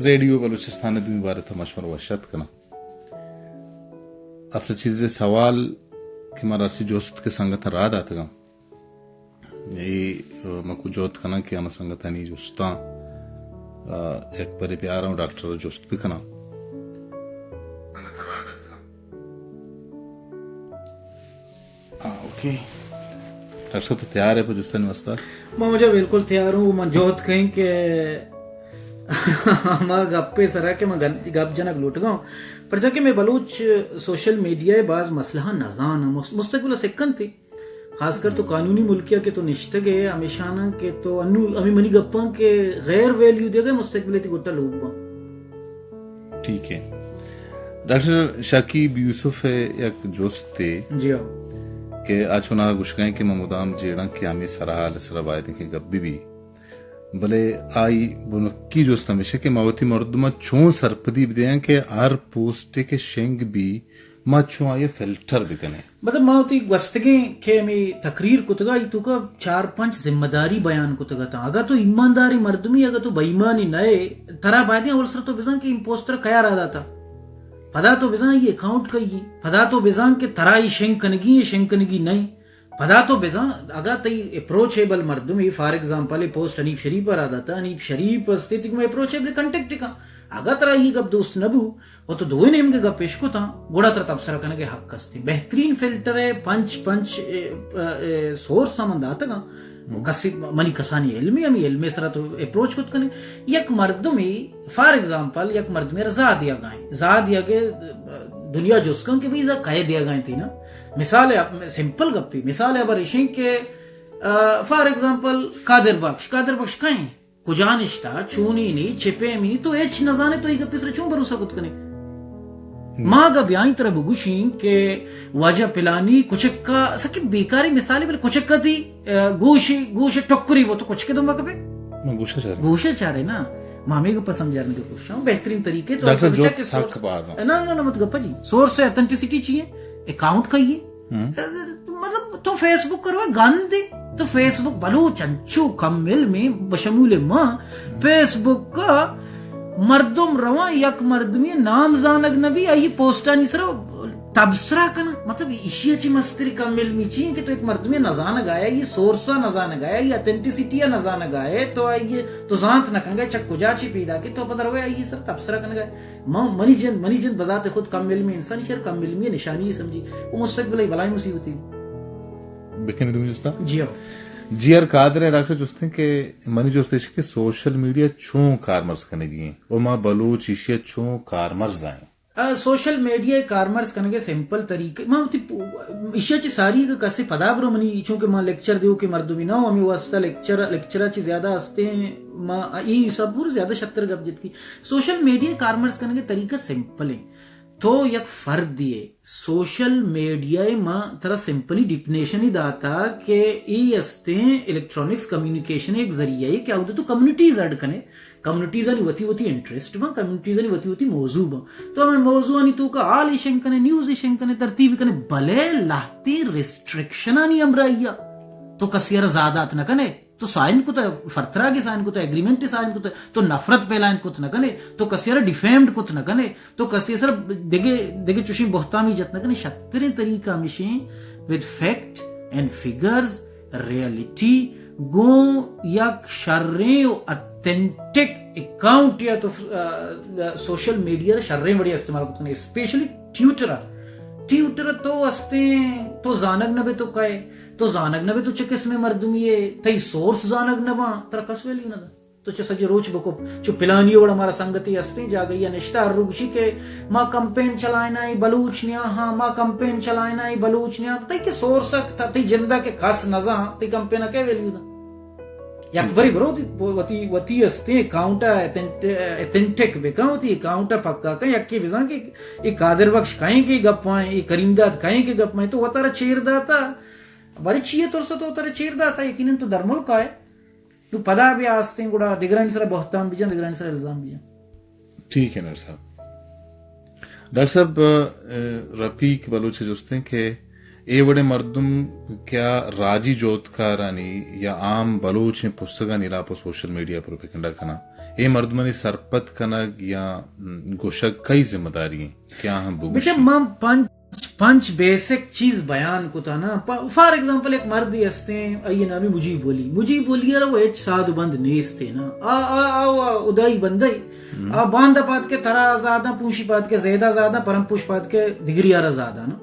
ریڈیو بلوچستان ءِ دومی بارت ءَ ما شمارا وش اتک کناں۔ اصل چیزے سوال کہ مارا ارسی جست کہ سنگتاں راہ داتگاں۔ اے، آ، من کو جہد کناں کہ ہما سنگتانی جستاں، آ، یک برے بیاراں ڈاکٹر ءَ جست بکناں۔ ہاں، اوکے۔ ڈاکٹر صاحب، تو تیار ہے پہ جستانی واسطہ؟ من واجہ بالکل تیار ہوں۔ من جہد کہیں کہ ہما گپے سرا کہ من گن-، گپ جنگ لوٹگا ہوں۔ پرچا کہ میں بلوچ سوشل میڈیا ءِ باز مسئلہ نزان، مس-، مستقبل سکن تھی۔ خاص کر تو قانونی ملکیا کہ تو نشتگ ہے، ہمیشاناں کہ تو انو ہمیں منی گپاں کہ غیر ویلیو دے گئے، مستقبل تی گٹا لوگ باں۔ ٹھیک ہے۔ ڈاکٹر شکیب یوسف ءِ یک جستے جی ہاں۔ کہ آ چوناہا گوشگائیں کہ من مدام جیڑاں کہ ہمے سرحال سرا باید کہ گپ بہ بی۔ بلے آئی بنکی جست ہمیشہ کہ ما وتی مردماں چون سرپدی بدیاں کہ ہر پوسٹے کہ شنگ بی، ما چون آئی فلٹر بکنیں۔ مطلب، ما وتی گوستگیں کہ ہمے تقریر کتگا، ای توکا چار پنچ ذمہ داری بیان کتگ اتاں۔ اگاں تو ایمانداریں مردمی، اگاں تو بے ایمانی نئے، ترا بایدیں اول سر تو بزان کہ این پوسٹر کیا را داتا۔ پدا تو بزان ای اکاؤنٹ کئی، پدا تو بزان کہ ترا ای شنگ کنگی، ای شنگ کنگی نئے۔ پدا تو بزان، اگاں تئی اپروچیبل مردمے، فار ایگزامپل، اے پوسٹ حنیف شریف ءَ را داتا، حنیف شریف استے، تئی گوما اپروچیبل کنٹیکٹ کن۔ اگاں ترا اے گپ دوست نہ بو، و تو دوئیں نیمگے گپ اشکتاں، گڑا ترا تبصرہ کنگے حق استے۔ بہترین فلٹر ہے، پنچ، پنچ، اے، اے، سورس من داتگاں۔ کسی منی کسانی علمی، ہمیں علمی سرا تو اپروچ کت کنے۔ یک مردمی، فار ایگزامپل، یک مردمی را زا دیگائیں۔ زا دیگے، دنیا جست کن کہ بھئی زا کئے دیگائیں تینا۔ مثال ہے، سمپل گپی۔ مثال ہے، بر اشیں کہ، آ، فار ایگزامپل، قادر بخش، قادر بخش کئیں؟ کجا نشتا، چونی نی، چپے مینی، تو ہچ نزانے، تو ای گپی سرا چون بھروسہ کت کنے؟ ما اگا بیائیں ترا بگوشیں کہ واجہ پلانی کچکا، سکے بیکاری مثالے، بلے کچکا تی، آ، گوشی، گوشی ٹکری بو، تو کچکے دنبا کپے؟ من گوشا چارے۔ گوشا چارے نا۔ ما ہمیں گپا سمجھارنے کی کوشش ہوں۔ بہترین طریقے تو ڈاکٹر جو سک باز ہوں۔ نہ، نہ، نہ، مت گپا جی۔ سورس ہے، اتھنٹیسٹی چاہیے، اکاؤنٹ کئیے۔ ہم۔ مطلب، تو فیس بک کرو گند، تو فیس بک بلوچ انچو کم علم ایں، بشمول ما، فیس بک کا مردم رواں، یک مردمی نام زانگ نبی، آئی پوسٹانی سرا تبصرہ کنا۔ مطلب، ایشی چی مستری کم علمی چی کہ تو یک مردمی نزانگ آیا، یہ سورسا نزانگ آیا، یہ اتھنٹیسٹی نزانگ آیا، تو آئی تو زانت نہ کنگا، چک کجا چی پیدا کہ تو پتہ روے آئی سر تبصرہ کنگا۔ من، منی جند، منی جند بذات خود کم علمی انسان، شر کم علمی نشانی سمجھی۔ وہ مستقبل بلائی مصیبتی۔ بکنی دومی جستا؟ جی ہاں۔ جی آر قادر ہے ڈاکٹر جستیں کہ منی جست ایش کہ سوشل میڈیا چون کارمرز کنگی ہیں و ما بلوچ ایشیا چون کارمرز آئیں؟ آ، سوشل میڈیا کارمرز کنگے سمپل طریقے، ما وتی پو-، ایشیا چی ساری کہ کسے پدا برو منی، چونکہ ما لیکچر دیو کہ مردمی نہ ہوں، ہمیں واسطہ لیکچر، لیکچرا چی زیادہ ہستے ہیں، ما ای سب پور زیادہ شتر گپ جت کی۔ سوشل میڈیا کارمرز کنگے طریقہ سمپل ہے۔ تو یک فردی ہے، سوشل میڈیا ء ما ترا سمپلی ڈیفینیشن ہی داتا کہ ای استیں الیکٹرانکس کمیونیکیشن ایک ذریعہ ہے کہ اودے تو کمیونٹیز ایڈ کنے، کمیونٹیز آنی وتی وتی انٹرسٹ باں، کمیونٹیز آنی وتی وتی موضوع باں۔ تو ہمیں موضوع آنی تو کا حال ہی شنگ کنے، نیوز ہی شنگ کنے، ترتیب کنے، بلے لہتے ریسٹرکشن آنی ہمراہی آ تو کسی را زیادہ ات نہ کنے۔ تو سائن کتہ، فرتراگے سائن کتہ، ایگریمنٹ سائن کتہ، تو نفرت پھیلائن کت نہ کنے، تو کسی را ڈیفیمڈ کت نہ کنے، تو کسی سر دگہ، دگہ چوشیں بہتانی جت نہ کنے۔ شتریں طریقہ ہمیشیں with fact and figures، reality, گوں یک شریں و اتھنٹک اکاؤنٹ یا تو، آ، سوشل میڈیا را شریں وڑی استعمال کت کنے، اسپیشلی ٹیوٹر ء۔ ٹیوٹر ء تو استیں، تو زانگ نہ بے تو کئے، تو زانگ نہ بے تو چہ قسم مردمی ئے، تئی سورس زانگ نہ باں، ترا کس ویلیو نہ دا۔ تو چہ سجے روچ بکپ، چو پلانی وڑ ہمارا سنگتی استیں، جاگہ یا نشتہ ہر رو گوشی کہ ما کمپین چلائنا ای بلوچ نیا ہاں، ما کمپین چلائنا ای بلوچ نیا، تئی کہ سورس ء، تئی جندہ کہ کس نزاں، تئی کمپین ء کئے ویلیو دا؟ یک بری برو وتی، وتی، وتی استیں اکاؤنٹ ء اتھنٹ-، اتھنٹک بکن، وتی اکاؤنٹ ء پکا کن، یکے بزان کہ اے قادر بخش کئیں کہ گپاں، اے کریم داد کئیں کہ گپاں، تو وتارا چیر داتا، بری چیے ترس تو وتارا چیر داتا، یقیناً تو در ملک آئے۔ تو پدا بیا استیں گڑا دگرانی سرا بہتان بجن، دگرانی سرا الزام بجن۔ ٹھیک ہے نر صاحب۔ ڈاکٹر صاحب، اے، رفیق بلوچ جستیں کہ اے وڑیں مردم کیا راجی جہدکارانی یا عام بلوچیں پسگانی ہلاپ ءَ سوشل میڈیا پروپیگنڈا کناں؟ اے مردمانی سرپد کنگ یا، م، گوشگ کئی ذمہ داری ایں؟ کیا ہم بگوشی؟ بچہ، من پنچ، پنچ بیسک چیز بیان کتا نا۔ پ-، فار ایگزامپل، ایک مردے ہستیں، آئی نامی مجیب ولی۔ مجیب ولی ءَ را وہ ہچ ساد و بند نیست نا۔ آ، آ، آ، آ، ادائی بندے۔ آ باندا پاد کے ترا زاداں، پوشی پاد کے زیدہ زاداں، پرم پوش پاد کے دگری آرا زاداں نا۔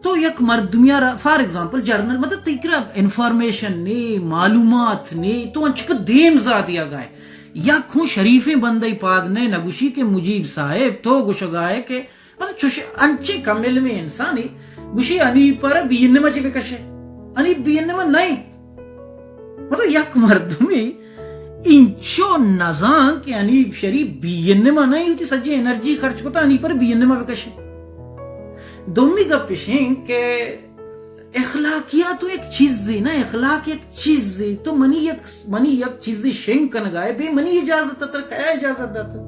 تو یک مردمی ءَ را، فار ایگزامپل، جرنل، مطلب، تئی کرا انفارمیشن نے، معلومات نے، تو انچکہ دیم زا دیگا ئے۔ یک ہوں شریفیں بندے پاد نے نگوشی کہ مجیب صاحب، تو گوشگا ئے کہ، مطلب، چوش انچیں کم علمیں انسانے گوشی، حنیف ءَ را بی این ایم ءَ چہ بکشے۔ حنیف بی این ایم ءَ نئیں۔ مطلب، یک مردمے انچو نزان کہ حنیف شریف بی این ایم ءَ نئیں، وتی سجیں انرجی خرچ کتا حنیف ءَ را بی این ایم ءَ بکشے۔ دومی گپ اش انت کہ اخلاقیات و یک چیزے نا، اخلاق یک چیزے۔ تو منی یک، منی یک چیزے شنگ کنگا ئے، بے منی اجازت ءَ ترا کیا اجازت داتا؟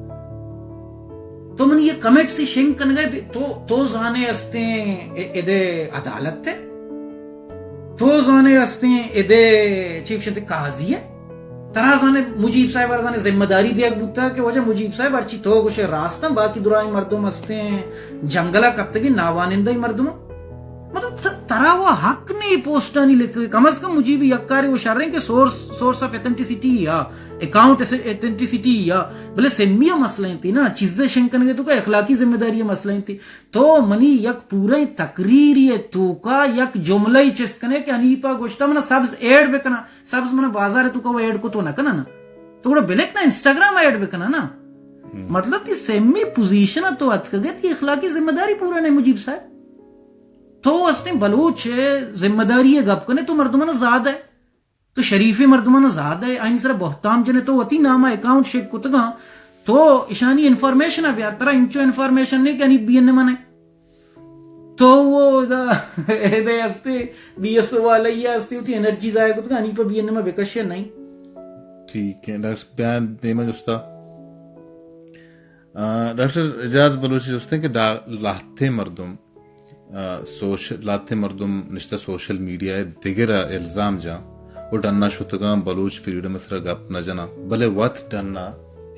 تو منی یک کمنٹ سے شنگ کنگا ئے، بے تو، تو زانے ہستیں ا-، ادے عدالت ہے؟ تو زانے ہستیں ادے چی گوشنت قاضی ہے؟ ترا زانے مجیب صاحب ءَ را زانے ذمہ داری دیگ بوتا کہ واجہ مجیب صاحب، ہرچی تو گوشے راستاں، باقی درائیں مردم ہستیں جنگل ءَ کپتگیں ناوانندہ مردم۔ مطلب، ت-، ترا وہ حق نے پوسٹانی لکھ، کم از کم مجیب یک کارے وہ شریں کہ سورس، سورس آف اتھنٹیسٹی یا اکاؤنٹ اتھنٹیسٹی یا، بلے سمی مسئلہ انت نا، چیزے شنگ کنگے تو کا اخلاقی ذمہ داری مسئلہ انت۔ تو منی یک پوریں تقریری توکا یک جملہ ہی چست کنے کہ حنیفا گوشتا منا سبز ایڈ بکنا، سبز منا بازار توکا وہ ایڈ کو تو نہ کنا نا۔ تو گڑا بلک نا، انسٹاگرام ایڈ بکنا نا۔ مطلب، تی سیمی پوزیشن تو اتکگے، تی اخلاقی ذمہ داری پورا نہیں مجیب صاحب۔ تو استیں بلوچ ذمہ داری گپ کنے، تو مردمانا زاد ہے، تو شریفیں مردمانا زاد ہے، آئین سر بہتام جنے، تو وتی ناما اکاؤنٹ شیک کتگاں، تو اشانی انفارمیشن بیار، ترا انچو انفارمیشن نہیں کہ انی بی این ایم نے۔ تو وہ دا ایدے ہستے، بی ایس او والا یہ ہستے، وتی انرجی ضائع کتگاں، انی پہ بی این ایم بکشے نہیں۔ ٹھیک ہے، ڈاکٹر بیان دیما جستا۔ آ، ڈاکٹر اعجاز بلوچ جستیں کہ ڈا-، لہتے مردم، آ، سوش-، لہتے مردم نشتہ سوشل میڈیا ء دگر ء الزام جاں و ڈنا شتگاں، بلوچ فریڈم ء سرا گپ نہ جناں، بلے وت ڈنا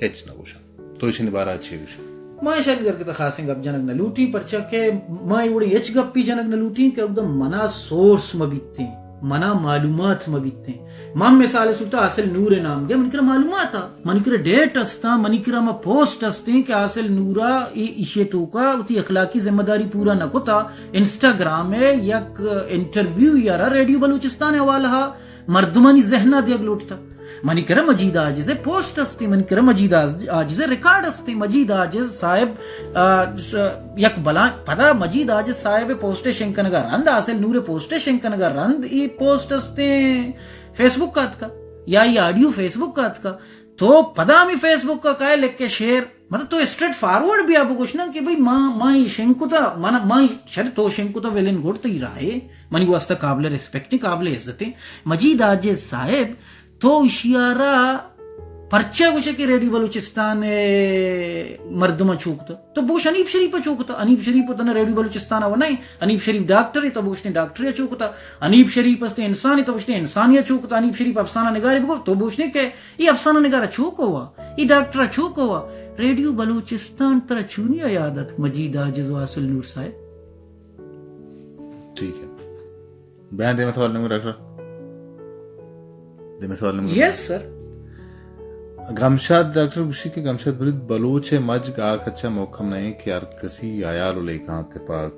ہچ نہ گوشاں۔ تو ایشانی بارہ ء چے گوشے؟ ما ایشانی درگت ء خاصیں گپ جنگ نہ لوٹیں، پرچا کہ ما اے وڑیں ہچ گپی جنگ نہ لوٹیں کہ اگدہ منا سورس مہ بیتیں، منا معلومات مہ بیتیں۔ من مثال صورت حاصل نور نام گے، منی کرا معلومات آ، منی کرا ڈیٹ استا، منی کرا ما پوسٹ استیں کہ حاصل نورا اے ایشی توکا وتی اخلاقی ذمہ داری پورا نہ کتا، انسٹاگرام ء یک انٹرویو یارا ریڈیو بلوچستان حوالہ مردمانی ذہن ء دیگ لوٹتا۔ منی کرا مجید عاجز ء پوسٹ استیں، منی کرا مجید عاج-، عاجز ء ریکارڈ استیں۔ مجید عاجز صاحب، آ، س-، یک بلاں پدا مجید عاجز صاحب ء پوسٹ ء شنگ کنگا رند، حاصل نور ء پوسٹ ء شنگ کنگا رند، ای پوسٹ استیں فیس بک آتکا یا ای آڈیو فیس بک آتکا، تو پدا ہمیں فیس بک ء کائے لکھ کے شیئر، مطلب تو اسٹریٹ فارورڈ بیا بگوش نا کہ بھئی ما، ما ای شنگ کتا، من، ما ای شر تو شنگ کتا ولن گڑ تئی رائے، منی واسطہ قابل ریسپیکٹ ہیں، قابل عزت ہیں۔ مجید عاجز صاحب، تو اشیارا پرچا گوشے کہ ریڈیو بلوچستان ء مردماں چوکتا؟ تو بوش حنیف شریف ء چوکتا؟ حنیف شریف تنا ریڈیو بلوچستان ء نئیں۔ حنیف شریف ڈاکٹر ہے، تو بوشتے ڈاکٹر ء چوکتا۔ حنیف شریف استے انسان ہے، تو بوشتے انسانی ء چوکتا۔ حنیف شریف افسانہ نگاری بگو، تو بوشتے کہ ای افسانہ نگار ء چوک ہوا، ای ڈاکٹر ء چوک ہوا۔ ریڈیو بلوچستان ترا چونی ء یاد اتک مجید عاجز و حاصل نور صاحب؟ ٹھیک ہے۔ بیان دیمے سوال نمو ڈاکٹر۔ دیمے سوال نمو۔ یس سر۔ گمشاد ڈاکٹر گوشی کہ گمشاد بلوچ، بلوچ ء مجگ آ کچا محکم نہ انت کہ ہر کسی حیال و لیکاں تپاک،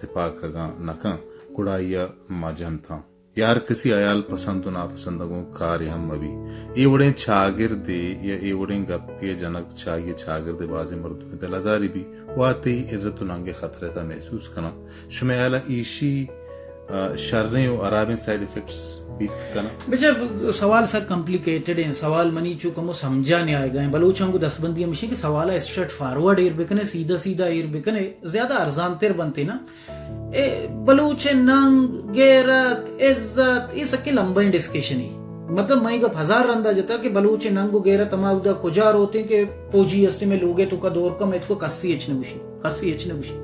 تپاک اگاں نہ کن، گڑا آئی ء مجنتاں۔ یا ہر کسی حیال پسند و ناپسند ء گوں کارے ہم مہ بی۔ اے وڑیں چاگردے یا اے وڑیں گپے ء جنگ چہ آئی ء چاگرد ء بازیں مردم ء دل آزاری بی۔ و آ تئی عزت و ننگ ء خطرہ ء تہ ء محسوس کناں۔ شمئے ہیال ء ایشی، آ، شریں و ہرابیں سائیڈ افیکٹس بیت کناں؟ بچار، سوال سک کمپلیکیٹڈ ہیں۔ سوال منی چو کمو سمجھا نہیں آئے گا ہیں۔ بلوچاں کو دستبندی ہمیشہ کہ سوال ء اسٹریٹ فارورڈ ایر بکنے، سیدھا سیدھا ایر بکنے، زیادہ ارزان تر بنتے نا۔ اے بلوچ ء ننگ، غیرت، عزت، اے سکیں لمبیں ڈسکشنے۔ مطلب، من اے گپ ہزار رندا جتا کہ بلوچ ء ننگ و غیرت ہما اودا کجا روتیں کہ پوجی استیں، مئے لوگ ء توکا دور کم اتکو، کسی ہچ نہ گوشی، کسی ہچ نہ گوشی۔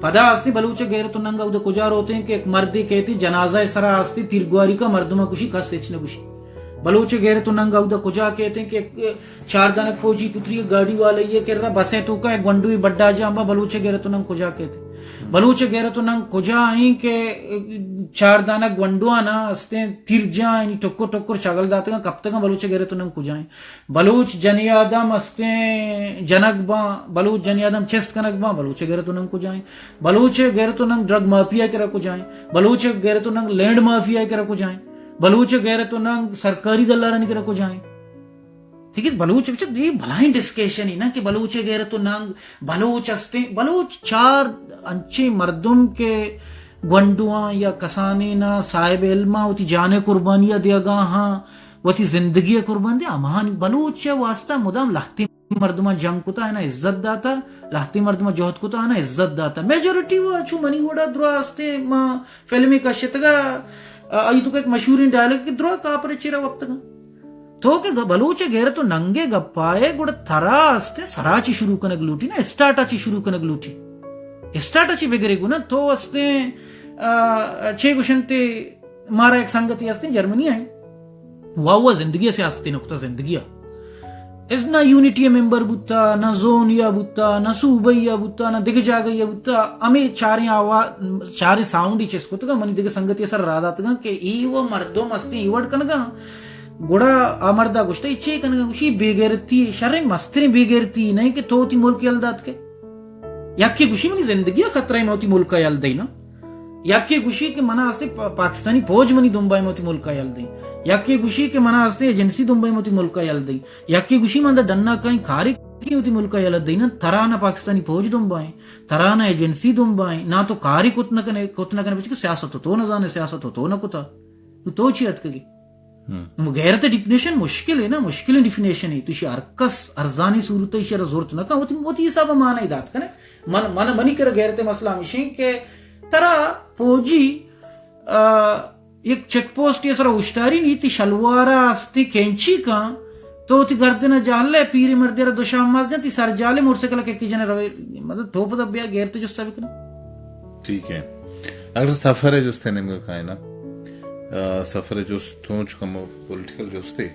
پدا ہستی بلوچ غیرت و ننگ اودا کجا روتیں کہ یک مردے کہتے جنازہ سرا ہستی تیرگواری کا مردمہ کشی کس ہچ نہ گوشی۔ بلوچ غیرت و ننگ اودا کجا کہتے کہ یک چار دانک فوجی پتری گاڑی والا یہ کر رہا بسیں تو کا گونڈوی بڈا جا ہمبا بلوچ غیرت و ننگ کجا کہتے؟ بلوچ غیرت و ننگ کجا ہیں کہ چار دانک گونڈوانا ہستیں تیر جا یعنی ٹکر ٹکر شگل داتگاں کپتگاں؟ بلوچ غیرت و ننگ کجا ہیں؟ بلوچ جنی آدم ہستیں جنگ باں، بلوچ جنی آدم چست کنگ باں، بلوچ غیرت و ننگ کجا ہیں؟ بلوچ غیرت و ننگ ڈرگ مافیا کرا کجا ہیں؟ بلوچ غیرت و ننگ لینڈ مافیا کرا کجا ہیں؟ بلوچ غیرت و ننگ سرکاری دلالانی کرا کجا ہیں؟ ٹھیک ہے، بلوچ بچہ یہ بلائیں ڈسکشن ہے نا کہ بلوچ غیرت و ننگ، بلوچ ہستیں، بلوچ چار انچیں مردم کے گونڈواں یا کسانینا صاحب علماں وتی جان قربانی دیگا ہاں، وتی زندگی قربان دے، ہماہانی بلوچ واسطہ مدام لہتیں مردماں جنگ کتا، آنا عزت داتا، لہتیں مردماں جہد کتا، آنا عزت داتا۔ میجورٹی وہ چو منی وڑا درا ہستیں، ما فلمی کشتگا، آئی تو ایک مشہوریں ڈائلگ کہ درا کاپر چیرا وپتگا۔ تو کہ گ-، بلوچ غیرت و ننگے گپائے، گڑا ترا ہستیں سرا چی شروع کنگ لوٹی نا، اسٹارٹا چی شروع کنگ لوٹی۔ اسٹارٹا چی بگرے گو نا، تو ہستیں، آ، چے گوشنتے، مارا یک سنگتی ہستیں جرمنی آئیں۔ واہ واہ زندگی سیاستی نکتہ زندگی۔ از نہ یونٹی ممبر بوتا، نہ زونیا بوتا، نہ صوبہ یا بوتا، نہ دگہ جاگہ یا بوتا، ہمیں چاریں آوا-، چاریں ساؤنڈ ہی چست کتگا، منی دگہ سنگتی سر را داتگا کہ ای وہ مردم ہستیں ای وڑ کنگا۔ گڑا آ مردا گوشتا، ای چے کنگا؟ گوشی، بے غیرتی، شریں مستریں بے غیرتی، نہیں کہ تو تی ملک یل دات کے۔ یکے گوشی، منی زندگی خطرہ ہے، میں تی ملک یل دئی نا۔ یکے گوشی کہ منا ہستے پا-، پاکستانی فوج منی دنبا ہے، میں تی ملک یل دئی۔ یکے گوشی کہ منا ہستے ایجنسی دنبا ہے، میں تی ملک یل دئی۔ یکے گوشی من دا ڈنا کائیں کاری کی وتی ملک یلہ دئی نہ، ترا نہ پاکستانی فوج دنبائیں، ترا نہ ایجنسی دنبائیں، نہ تو کاری کت نہ کنے، کت نہ کنے، بچکہ سیاست تو، تو نہ زانے، سیاست تو، تو نہ کتا۔ تو، تو چی اتکگی؟ ہم۔ غیرت ڈیفینیشن مشکل ہے نا، مشکل ڈیفینیشن ہے۔ تو شی ہر کس ارزانی صورت ہے، شی را زورت نہ کن، وتی، وتی حساب معنی دات کنے۔ من، من، منی کر غیرت مسئلہ ہمیشہ کہ ترا فوجی، آ، یک چیک پوسٹ ء سرا اوشتاری نی، تی شلوارا استی کینچی کن، تو تی گردن ء جہل ء پیریں مردے را دو شاماز جن، تی سر جالے موٹر سائیکل ء ککی جن روے، مطلب تو پدا بیا غیرت جستا بکن۔ ٹھیک ہے۔ ڈاکٹر سفر ء جست ء نیمگا کائنا۔ آ، سفر ء جست تو چکم پولیٹیکل جستے۔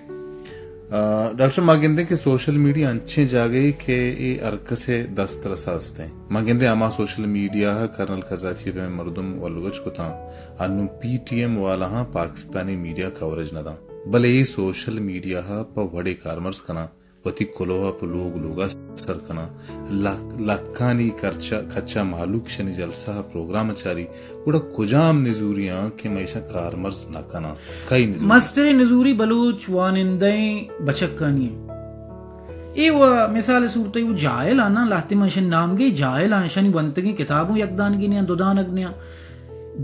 آ، ڈاکٹر، ما گندیں کہ سوشل میڈیا انچیں جاگہے کہ اے ہر کسے دست رسا استیں۔ ما گندیں ہما سوشل میڈیا ء کرنل قذافی ء پہ مردم ولگچ کتاں، انوں پی ٹی ایم والاہاں پاکستانی میڈیا کوریج نہ داں، بلے اے سوشل میڈیا ء پہ وڑے کارمرز کناں، وتی کلوہ ء پہ لوگ لوگ ء سر کناں، لک-، لکانی کرچا-، کچا مہلوک شنی جلسہ ء پروگرام ء چاری، گڑا کجام نزوریاں کہ مئے ایشاں کارمرز نہ کناں؟ کئی نزوری؟ مستریں نزوری بلوچ وانندہیں بچکانی انت۔ اے و مثال صورت ء و جاہل آناں، لہتے من اشانی نام گے، جاہل آں، اشانی ونتگیں کتابوں یک دانگی نیاں، دو دانگ نیاں۔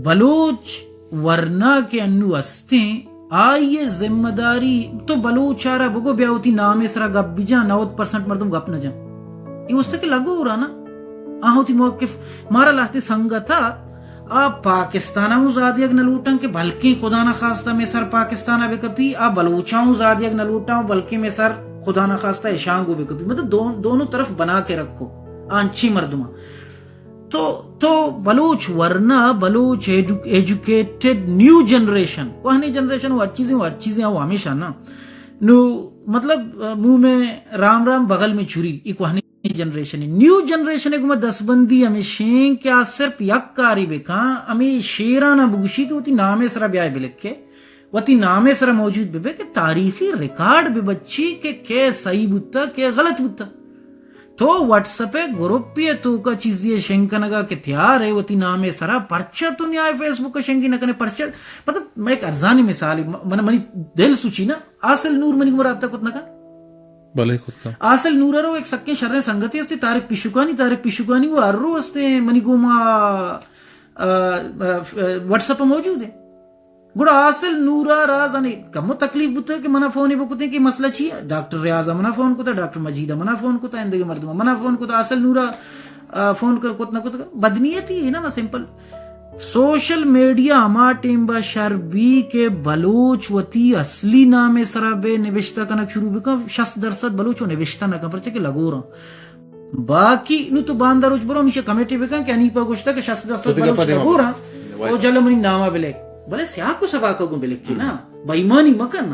بلوچ ورنا کہ انو استیں، آئی ء ذمہ داری تو بلوچ ء را بگو بیا وتی نام ء سرا گپ بجاں، نود پرسنٹ مردم گپ نہ جاں۔ اے واسطہ کہ لگور آ نا، آ وتی موقف، مارا لہتے سنگت ء آ پاکستان ء اوں زادیگ نہ لوٹاں کہ بلکیں خدا نہ خواستہ مئے سر پاکستان ء بکپی، آ بلوچاں اوں زادیگ نہ لوٹاں بلکیں مئے سر خدا نہ خواستہ اشاں گوں بکپی۔ مطلب دون-، دونوں طرف بنا کے رکھو آ انچیں مردماں۔ تو، تو بلوچ ورنا، بلوچ ایڈو-، ایجوکیٹڈ نیو جنریشن، کوہنی جنریشن و ہر چیزیں، و ہر چیزیں آ ہمیشہ نا۔ نو، مطلب، منہ میں رام رام بغل میں چھری، ای کوہنی جنریشن، نیو جنریشن ء گوما دستبندی ہمیشیں کہ آ صرف یک کاری بکاں، ہمے شیرانا بگوشی کہ وتی نام ء سرا بیائے بلکے، وتی نام ء سرا موجود ببے کہ تاریخی ریکارڈ ببچی کہ کئے صحیح بوتا، کئے غلط بوتا۔ تو واٹس ایپ ء گروپی ء توکا چیزی ء شنگ کنگا کہ تیار ہے وتی نام ء سرا، پرچا تو نیائے فیس بک ء شنگی نہ کنے؟ پرچا؟ مطلب، میں ایک ارزانی مثال ہے، م-، من، منی دل سوچی نا، حاصل نور منی گوما رابطہ کت نہ کن؟ بلے کت کن۔ حاصل نور ء رو ایک سکیں شریں سنگتی استی، طارق پیشکانی، طارق پیشکانی وہ ہر رو استے منی گوما، آ، آ، واٹس ایپ موجود ہے۔ گڑا حاصل نور ء را زانی کمو تکلیف بوتگ کہ منا فون بکتیں کہ مسئلہ چی ہے؟ ڈاکٹر ریاض ء منا فون کتا، ڈاکٹر مجید ء منا فون کتا، اندگہ مردم منا فون کتا، حاصل نور ء، آ، فون کر کت نہ کتگ۔ بدنیتی ہے نا، سمپل۔ سوشل میڈیا ہما ٹیم با شر بی کہ بلوچ وتی اصلی نام ء سرا بے نبشتہ کنگ شروع بکن، شصت درصد بلوچ و نبشتہ نہ کن، پرچہ کہ لگوراں۔ باقی نو تو باندا روچ برو، ہمیشہ کمنٹے بکن کہ حنیفا گوشتا کہ شست درسد تو دگہ بلوچ پدے مہ نگوراں، برو۔ او جل منی ناما بلک۔ بلے سیاق و سباقا گوں بلکی نا، بے ایمانی مکن نا۔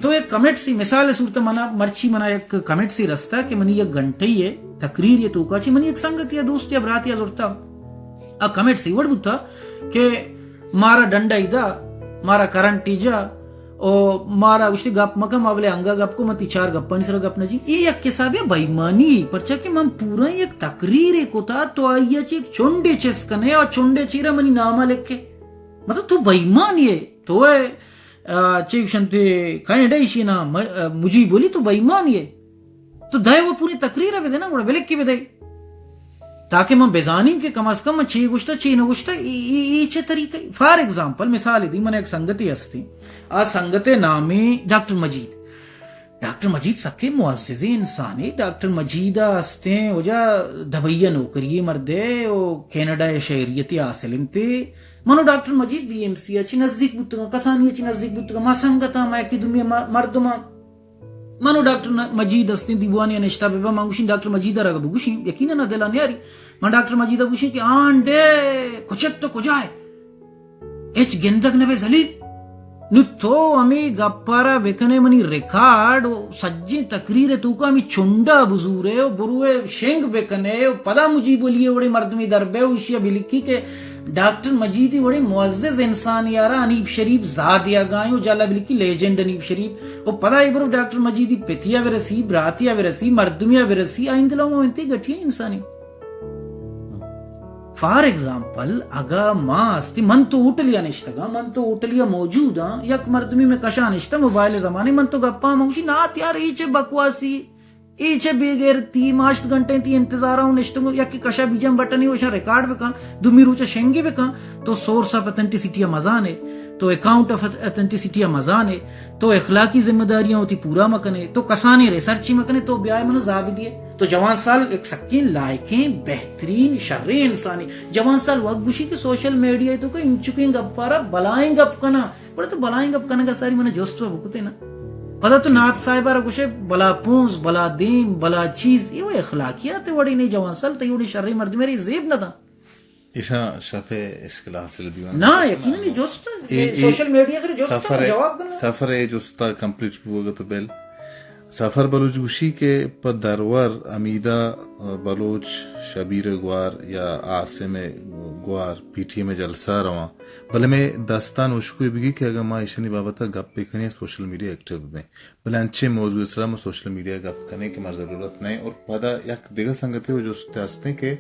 تو یک کمنٹ سی مثال صورت منا، مرچی منا یک کمنٹ سی رستا کہ منی یک گھنٹے ءِ تقریر ءِ توکا چی منی یک سنگتی یا دوستی یا براتی یا زرتا۔ آ کمنٹ سی وڑ بوتا کہ مارا ڈنڈا ہی دا، مارا کرنٹ ہی جا، او مارا گوشتی گپ مکن، ما بلے انگا گپ کو، من تی چار گپانی سرا گپ نہ جی۔ اے یک حسابے بے ایمانی، پرچا کہ من پورا یک تقریرے کتا، تو آئی ءَ چہ یک چنڈے چست کنے، او چنڈے چیرا منی ناما لکھے۔ مطلب تو بے ایمانی ئے، تو ئے، آ، چے گوشنت، کئے ڈے ایشی نا، م-، آ، مجیب ولی تو بے ایمانی ئے۔ تو دئے و پوری تقریر ءَ بدے نا، گڑا بلکی بدے۔ تاکہ من بزانیں کہ کم از کم من چی گوشتا، چی نہ گوشتا، ای، ای، ای چہ طریقہ۔ فار ایگزامپل، مثال دی، من یک سنگتے ہستی۔ آ سنگتے نامی ڈاکٹر مجید۔ ڈاکٹر مجید سکیں معززیں انسانے۔ ڈاکٹر مجید ءَ ہستیں وجہ دبئی ءَ نوکری مردے او کینیڈا ءَ شہریت حاصل انتے۔ من و ڈاکٹر مجید بی ایم سی ءَ چی نزدیک بوتگاں، کسانی ءَ چی نزدیک بوتگاں، ما سنگتاں، ما یکی دومی ءِ م-، مردماں۔ من و ڈاکٹر ن-، مجید ہستیں دیوانے ءَ نشتہ بہ باں، من گوشیں ڈاکٹر مجید ءَ را بگوشیں، یقیناً آ دل ءَ نیاری۔ من ڈاکٹر مجید ءَ گوشیں کہ آنڈے کچک تو کجا ئے؟ ہچ گندگ نہ بے ذلیل۔ نو تو ہمے گپارا بکنے منی ریکارڈ و سجیں تقریر توکا ہمے چنڈا بزورے و بروے شنگ بکنے و پدا مجیب ولی وڑے مردمی در بے و ایشی بلکی کہ ڈاکٹر مجیدی وڑیں معزز انسان یارا حنیف شریف زا دیگائیں و جالا بلکی لیجنڈ حنیف شریف و پدا ای برو ڈاکٹر مجیدی پتیا برسی، براتیا برسی، مردمیا برسی، آئین دلوں انتی گٹی انسانی۔ فار ایگزامپل، اگا ما استی، من تو ہوٹلیا نشتگاں، من تو ہوٹلیا موجوداں، یک مردمی میں کشا نشتہ موبائل زمانے، من تو گپاں، من گوشی، نات یار، ای چے بکواسی، ای چے بے غیرتی، ما ہشت گھنٹے تی انتظارا ہوں نشتگوں، یکی کشا بیجن بٹنی وشا ریکارڈ بکن، دومی روچا شنگی بکن، تو سورس آف اتھنٹیسٹی مزانے، تو اکاؤنٹ آف اتھنٹیسٹی مزانے، تو اخلاقی ذمہ داریاں وتی پورا مکنے، تو کسانیں ریسرچ ہی مکنے، تو بیائے من زابی دیے۔ تو جوان سال یک سکیں لائقیں، بہترین، شریں انسانے۔ جوان سال وقت گوشی کہ سوشل میڈیا تو کہ انچکیں گپارا بلائیں گپ کنا۔ گڑا تو بلائیں گپ کنگا ساری من جست و بکتے نا۔ پدا تو نات صاحبہ را گوشے بلا پونز، بلا دیم، بلا چیز، یہ وہ اخلاقیات وڑی نہیں۔ جوان سال تئی وڑی شریں مردم میری زیب نہ دا۔ ایشاں شف ء اشکل حاصل دیوان نا، یقیناً جست، اے، اے سوشل میڈیا سر جست سفر ء، جواب دنا۔ سفر ء جستا کمپلیٹ بوگ تو بل۔ سفر بلوچ گوشی کہ پہ درور حمیدہ بلوچ، شبیر گوار یا عاصم گوار پی ٹی ایم جلسہ رواں، بلے میں دستان اشکوی بگی کہ اگر ما ایشانی بابت گپ بکنیں، سوشل میڈیا ایکٹیو بیں۔ بلے انچیں موضوع ء سرا ما سوشل میڈیا ء گپ کنیں کہ مارا ضرورت نہ انت۔ اور پدا یک دگہ سنگتے و جست ہستیں کہ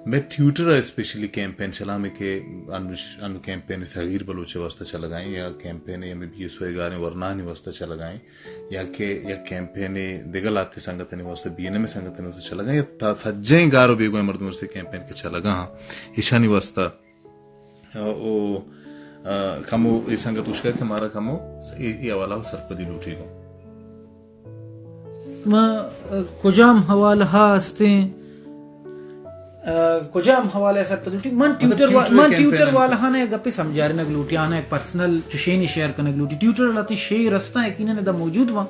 میں ٹیوٹر ء اسپیشلی کیمپین چلامے کہ انو ش-، انو کیمپین صغیر بلوچ ء واسطہ چلگائیں یا campaign M B S O ء گاریں ورنانی واسطہ چلگائیں یا کہ یک کیمپین دگہ لاتے سنگتانی واسطہ، بی این ایم سنگتانی واسطہ چلگائیں یا تا سجیں گار و بیگویں مردم سے کیمپین کے چلگا ہاں، ایشانی واسطہ او، آ، کمو اے سنگت اشکا کہ مارا کمو اے، اے حوالہ سرپدی لوٹی گو۔ ما، آ، کجام حوالہ ہا ہستیں؟ آ، کجام حوالہ سرپدی لوٹی؟ من ٹیوٹر وا-، ٹیوٹر من کیمپین ٹیوٹر ہم والا ہانے گپے سمجھارنگ لوٹی، آنا پرسنل چشینی شیئر کنگ لوٹی۔ ٹیوٹر لاتی شعر ہستاں، یقیناً ادا موجود واں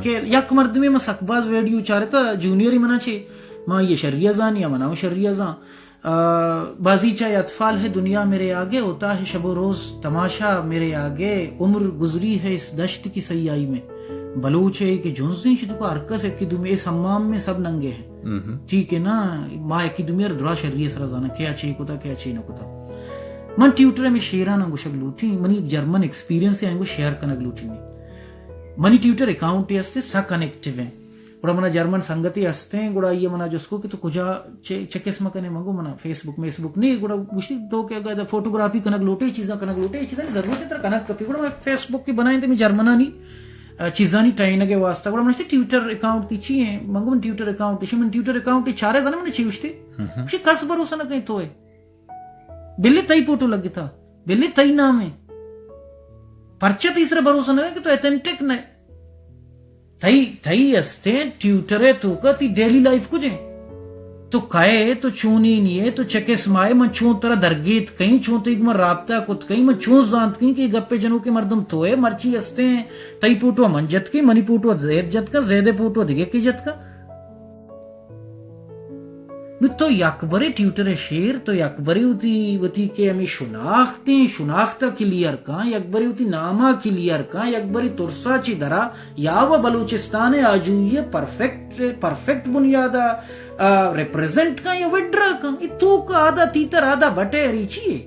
کہ یک مردمے من سک باز ویڈیو چارتا، جونیئر ہی منا چے، ما یہ شریعہ زان یا منا شریعہ زان۔ آ، بازیچہ اطفال ہے دنیا میرے آگے، ہوتا ہے شب و روز تماشا میرے آگے، عمر گزری ہے اس دشت کی سیاہی میں۔ بلوچ ہے کہ جنزیں شدو کا ہر کس ہے کہ دومی اس حمام میں سب ننگے ہیں۔ ٹھیک ہے نا، ما یکی دومی ار درا شری سرا زانا کیا چے کتا، کیا چے نہ کتا۔ من ٹیوٹر میں شیران گوشگ لوٹی، منی ایک جرمن ایکسپیرینس ہے، انگو شیئر کنگ لوٹی۔ منی ٹیوٹر اکاؤنٹ ہستے، سک انیکٹیو ہیں۔ گڑا منا جرمن سنگتے ہستیں، گڑا آئی ء منا جست کو کہ تو کجا چے، چے قسم کنے؟ من گو منا فیس بک، میس بک نہیں۔ گڑا گوشتی تو کہ اگر فوٹوگرافی کنگ لوٹے، چیزاں کنگ لوٹے، چیزاں ضرورت ہے ترا کنگ کپی۔ گڑا من فیس بک کی بنائیں تے میں جرمنانی، آ، چیزانی ٹائینگ واسطہ۔ گڑا من گوشتی ٹیوٹر اکاؤنٹ تی چی ہیں؟ من گو من ٹیوٹر اکاؤنٹ، اشی من ٹیوٹر اکاؤنٹ چارے زانے من چی گوشتی؟ اشی کس بھروسہ نہ کہیں تو ہے۔ بلے تئی فوٹو لگتا، بلے تئی نام ہے۔ پرچہ تیسرا بھروسہ نہ کہ تو اتھنٹک نہ۔ تئی، تئی استیں ٹیوٹر ء توکا تئی ڈیلی لائف کجیں؟ تو کئے، تو چونی نیے، تو چہ قسم آئے، من چون ترا درگیت کئیں، چون تئی گما رابطہ کت کئیں، من چون زانت کئیں کہ گپے جنوکے مردم تو ئے، مرچی استیں تئی فوٹو من جت کئیں، منی فوٹو زید جت کا، زید فوٹو دگہ کی جت کا۔ نو تو یک برے ٹیوٹر ءِ شیر، تو یک برے وتی، وتی کہ ہمے شناختیں، شناخت ءَ کلیئر کن، یک برے وتی نام ءَ کلیئر کن، یک برے ترس ءَ چہ درا یا و بلوچستان ءِ آجوئی ءِ پرفیکٹ، پرفیکٹ بنیاد ءَ، آ، ریپریزنٹ کن یا وڈرا کن۔ اے توک ءَ آدا تیتر آدا بٹے ریچی ئے۔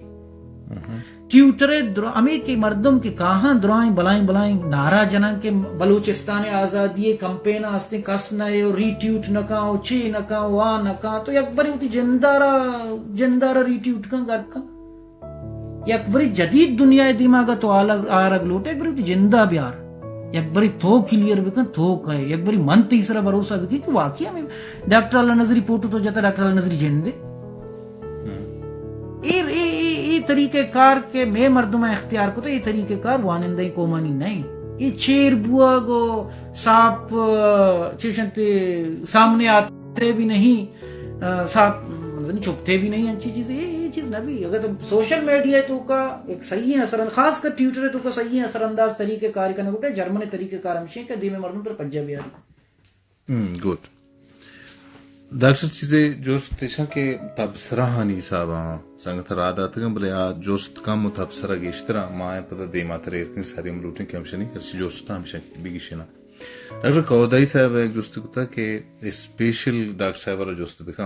ٹیوٹر ءِ در-، ہمے کہ مردم کہ کاہاں درائیں بلائیں بلائیں نعرہ جناں کہ بلوچستان ءِ آزادی ءِ کمپین ءَ ہستیں، کس نہ اے و ری ٹیوٹ نہ کن و چے نہ کن و آ نہ کن، تو یک برے وتی جندارا، جندارا ری ٹیوٹ کن، گر کن۔ یک برے جدید دنیا ءِ دیما اگاں تو آلگ-، آرگ لوٹ ئے، یک برے وتی جندا بیار۔ یک برے تو کلیئر بکن، تو کئے۔ یک برے من تئی سرا بھروسہ بکی کہ واقعی ہمے ڈاکٹر اللہ نذری فوٹو تو جتا، ڈاکٹر اللہ نذری جندے۔ اے، اے، اے، اے طریقہ کار کہ مئے مردماں اختیار کتہ، اے طریقہ کار وانندہ قومانی نہ ایں۔ اے چیر بوگ و ساپ، آ، چیشنت سامنے آتے بھی نہیں، آ، ساپ، مطلب، چھپتے بھی نہیں، انچی چیز، اے، اے چیز نہ بھی۔ اگر تو سوشل میڈیا توکا ایک صحیح اثر اند-، خاص کر ٹویٹر توکا صحیح اثر انداز طریقہ کار کنگ لوٹے، جرمن طریقہ کار ہمشی کہ دیمے مردم تر پجا بیاری۔ ہم، گڈ۔ ڈاکٹر، چیزے جست ایشاں کہ تبصرہانی حساباں سنگت راہ داتگاں، بلے آ جست کم و تبصرہ گیشتراں۔ ما اے پدا دیماتر ایر کنیں، ساری ہم لوٹیں کہ ہمشانی ہرچی جستاں ہمشاں بگیشیناں۔ ڈاکٹر کودائی صاحب ءَ یک جستے کتا کہ اسپیشل ڈاکٹر صاحب ءَ را جست بکن۔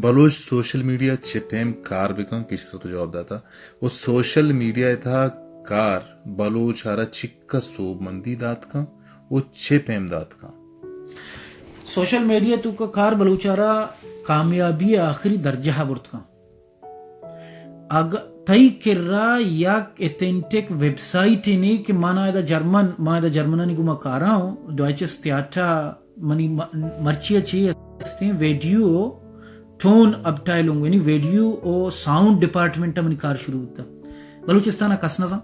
بلوچ سوشل میڈیا چہ پیم کار بکن، پیشتر تو جواب داتا۔ و سوشل میڈیا ءِ تہا کار بلوچ ءَ را چکا سوبمندی دات کن و چہ پیم دات کن؟ سوشل میڈیا توکا کار بلوچ ءَ را کامیابی ءِ آخری درجہ ءَ برت کن۔ اگاں تئی کرا یک اتھنٹک ویب سائٹ نے کہ من ادا جرمن، ما ادا جرمنانی گوما کاراں، ڈوائچس تھیاٹر منی م-، مرچی ءَ چی ہستیں، ویڈیو ٹون ابٹائلنگ، یعنی ویڈیو و ساؤنڈ ڈپارٹمنٹ ءَ منی کار شروع بوتا۔ بلوچستان ءَ کس نہ زان۔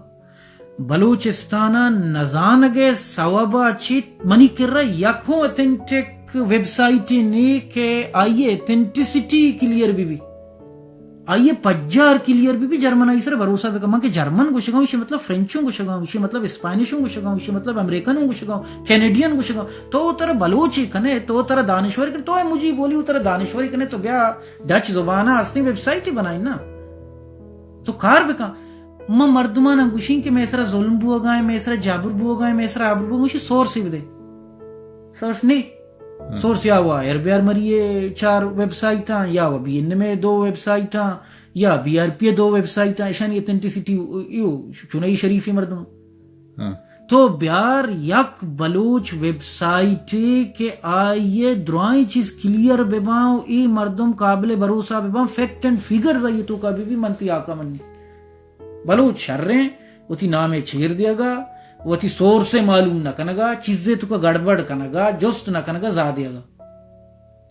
بلوچستان ءَ نزانگ ءِ سوب ءَ چی منی کرا یکوں اتھنٹک ویب سائٹ نے کہ آئی اتھنٹسٹی کلیئر بی بی۔ آئی ءِ پجار کلیئر بی بی، جرمن آئی سر بھروسہ بکن۔ من کہ جرمن گوشگاں، ایشی مطلب فرنچوں گوشگاں، ایشی مطلب اسپینشوں گوشگاں، ایشی مطلب امریکنوں گوشگاں، کینیڈین گوشگاں۔ تو ترا بلوچی کنے، تو ترا دانشوری کنے، تو اے مجی بولی، ترا دانشوری کنے، تو بیا ڈچ زبان ءَ ہستیں ویب سائٹ بنائیں نا۔ تو کار بکن۔ ما مردماناں گوشیں کہ مئے سرا ظلم بوگا ایں، مئے سرا جبر بوگا ایں، مئے سرا ابر بوگا ایں، ایشی سورس بدے۔ سورس نی۔ سورس یا وا آئی آر بی آر مری ءِ چار ویب سائٹاں، یا وا بی این ایم ءِ دو ویب سائٹاں، یا بی آر پی ءِ دو ویب سائٹاں، ایشانی اتھنٹسٹی ایو چنئی شریفیں مردم۔ تو بیار یک بلوچ ویب سائٹے کہ آئی ءِ درائیں چیز کلیئر بہ باں و اے مردم قابل بھروسہ بہ باں، فیکٹ اینڈ فیگرز آئی ءِ توکا بہ بی، من تئی آقا منی۔ بلوچ شریں، وتی نام ءِ چیر دیگا، وتی سورس ءِ معلوم نہ کنگا، چیزے توکا گڑبڑ کنگا، جست نہ کنگا، زا دیگا۔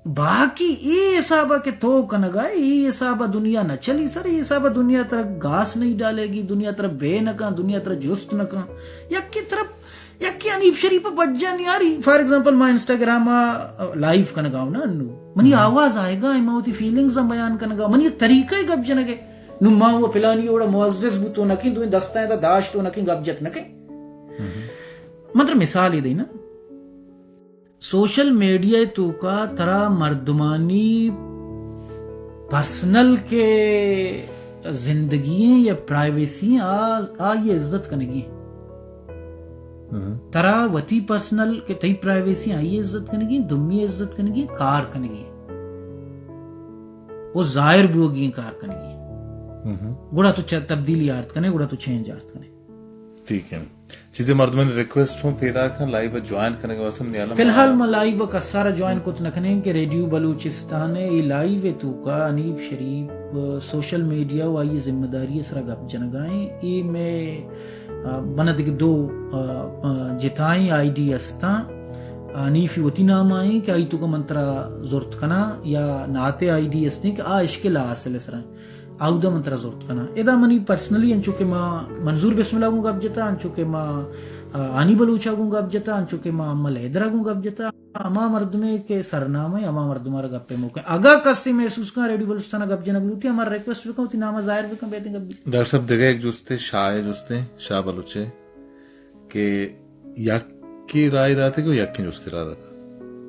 باقی اے حساب ءَ کہ تو کنگا، اے حساب ءَ دنیا نہ چلی سر، اے حساب ءَ دنیا ترا گاس نہیں ڈالے گی، دنیا ترا بے نہ کن، دنیا ترا جست نہ کن۔ یکے ترا یکے حنیف شریف ءَ بجا نیاری۔ فار ایگزامپل، ما انسٹاگرام ءَ لائیو کنگا ہوں نا انو۔ منی آواز آئیگا، ما وتی فیلنگز ہم بیان کنگا، منی یک طریقہ گپ جنگ ءِ۔ نو ما وہ پلانی وڑا معزز بو تو نکیں، دوئیں دستاں تا داشت تو نکیں، گپ جت نکیں۔ مطلب مثال ہی دینا۔ سوشل میڈیا توکا ترا مردمانی پرسنل کہ زندگی ایں یا پرائیویسی ایں، آ، آئی عزت کنگی ایں۔ ترا وتی پرسنل کہ تئی پرائیویسی، آئی عزت کنگی ایں، دومی عزت کنگی ایں، کار کنگی ایں۔ وہ ظاہر بوگی ایں، کار کنگی ایں۔ گڑا تو چ-، تبدیلی آرت کنے، گڑا تو چینج آرت کنے۔ ٹھیک ہے۔ چیزے مردمانی ریکویسٹ ہوں پیدا کن، لائیو جوائن کنگ واسطے منی حالا فی الحال ما لائیو کسارا جوائن کت نہ کنیں کہ ریڈیو بلوچستان ءِ اے لائیو ءِ توکا حنیف شریف سوشل میڈیا و آئی ذمہ داری ءِ سرا گپ جنگا ایں۔ اے مئے، آ، من دگہ دو، آ، آ، جتائیں آئی ڈی استاں۔ حنیفی وتی نام آئیں کہ آئی توکا من ترا زرت کناں یا ناتے آئی ڈی استیں کہ آ اشکل حاصل ءِ سرا۔ اودا من ترا زرت کناں۔ ادا منی پرسنلی انچو کہ ما منظور بسم اللہ گوں گپ جتا، انچو کہ ما، آ، ہانی بلوچا گوں گپ جتا، انچو کہ ما امل حیدرا گوں گپ جتا، ہما مردمے کہ سرنامہ ایں، ہما مردمارا گپے موقع۔ اگا کسے محسوس کن ریڈیو بلوچستان گپ جنگ لوٹی، ہمارا ریکویسٹ بکن، وتی نام ظاہر بکن، بیتیں گپ بی۔ ڈاکٹر صاحب، دگہ یک جستے، شاہ جستے، شاہ بلوچے کہ یکی رائے داتے کہ یکی جستے رائے داتا۔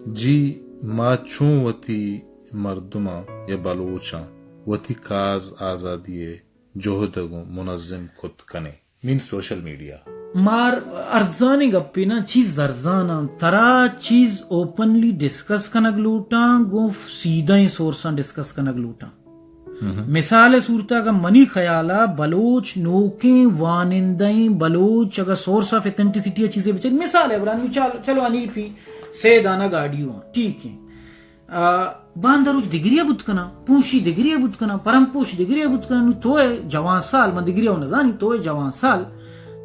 جی، ما چون وتی مردماں یا بلوچاں وتی کاز آزادی ءِ جہد ءَ گوں منظم کت کن ایں؟ مین سوشل میڈیا۔ مار ارزانیں گپے نا، چیز ارزاناں۔ ترا چیز اوپنلی ڈسکس کنگ لوٹاں، گوں سیدھیں سورساں ڈسکس کنگ لوٹاں۔ مثال ءِ صورت ءَ اگاں منی خیال ءَ بلوچ نوکیں وانندہیں بلوچ اگاں سورس آف اتھنٹیسٹی ءَ چیزے بچار، مثال ءَ بران، چل-، چلو انیپی سے دانگ آڈیو آں، ٹھیک ہیں۔ آ، باندا روچ دگرے ءَ بوت کناں، پونشی دگرے ءَ بوت کناں، پرم پوش دگرے ءَ بوت کناں، نوں تو اے جوان سال، من دگرے ءَ نزانی، تو اے جوان سال،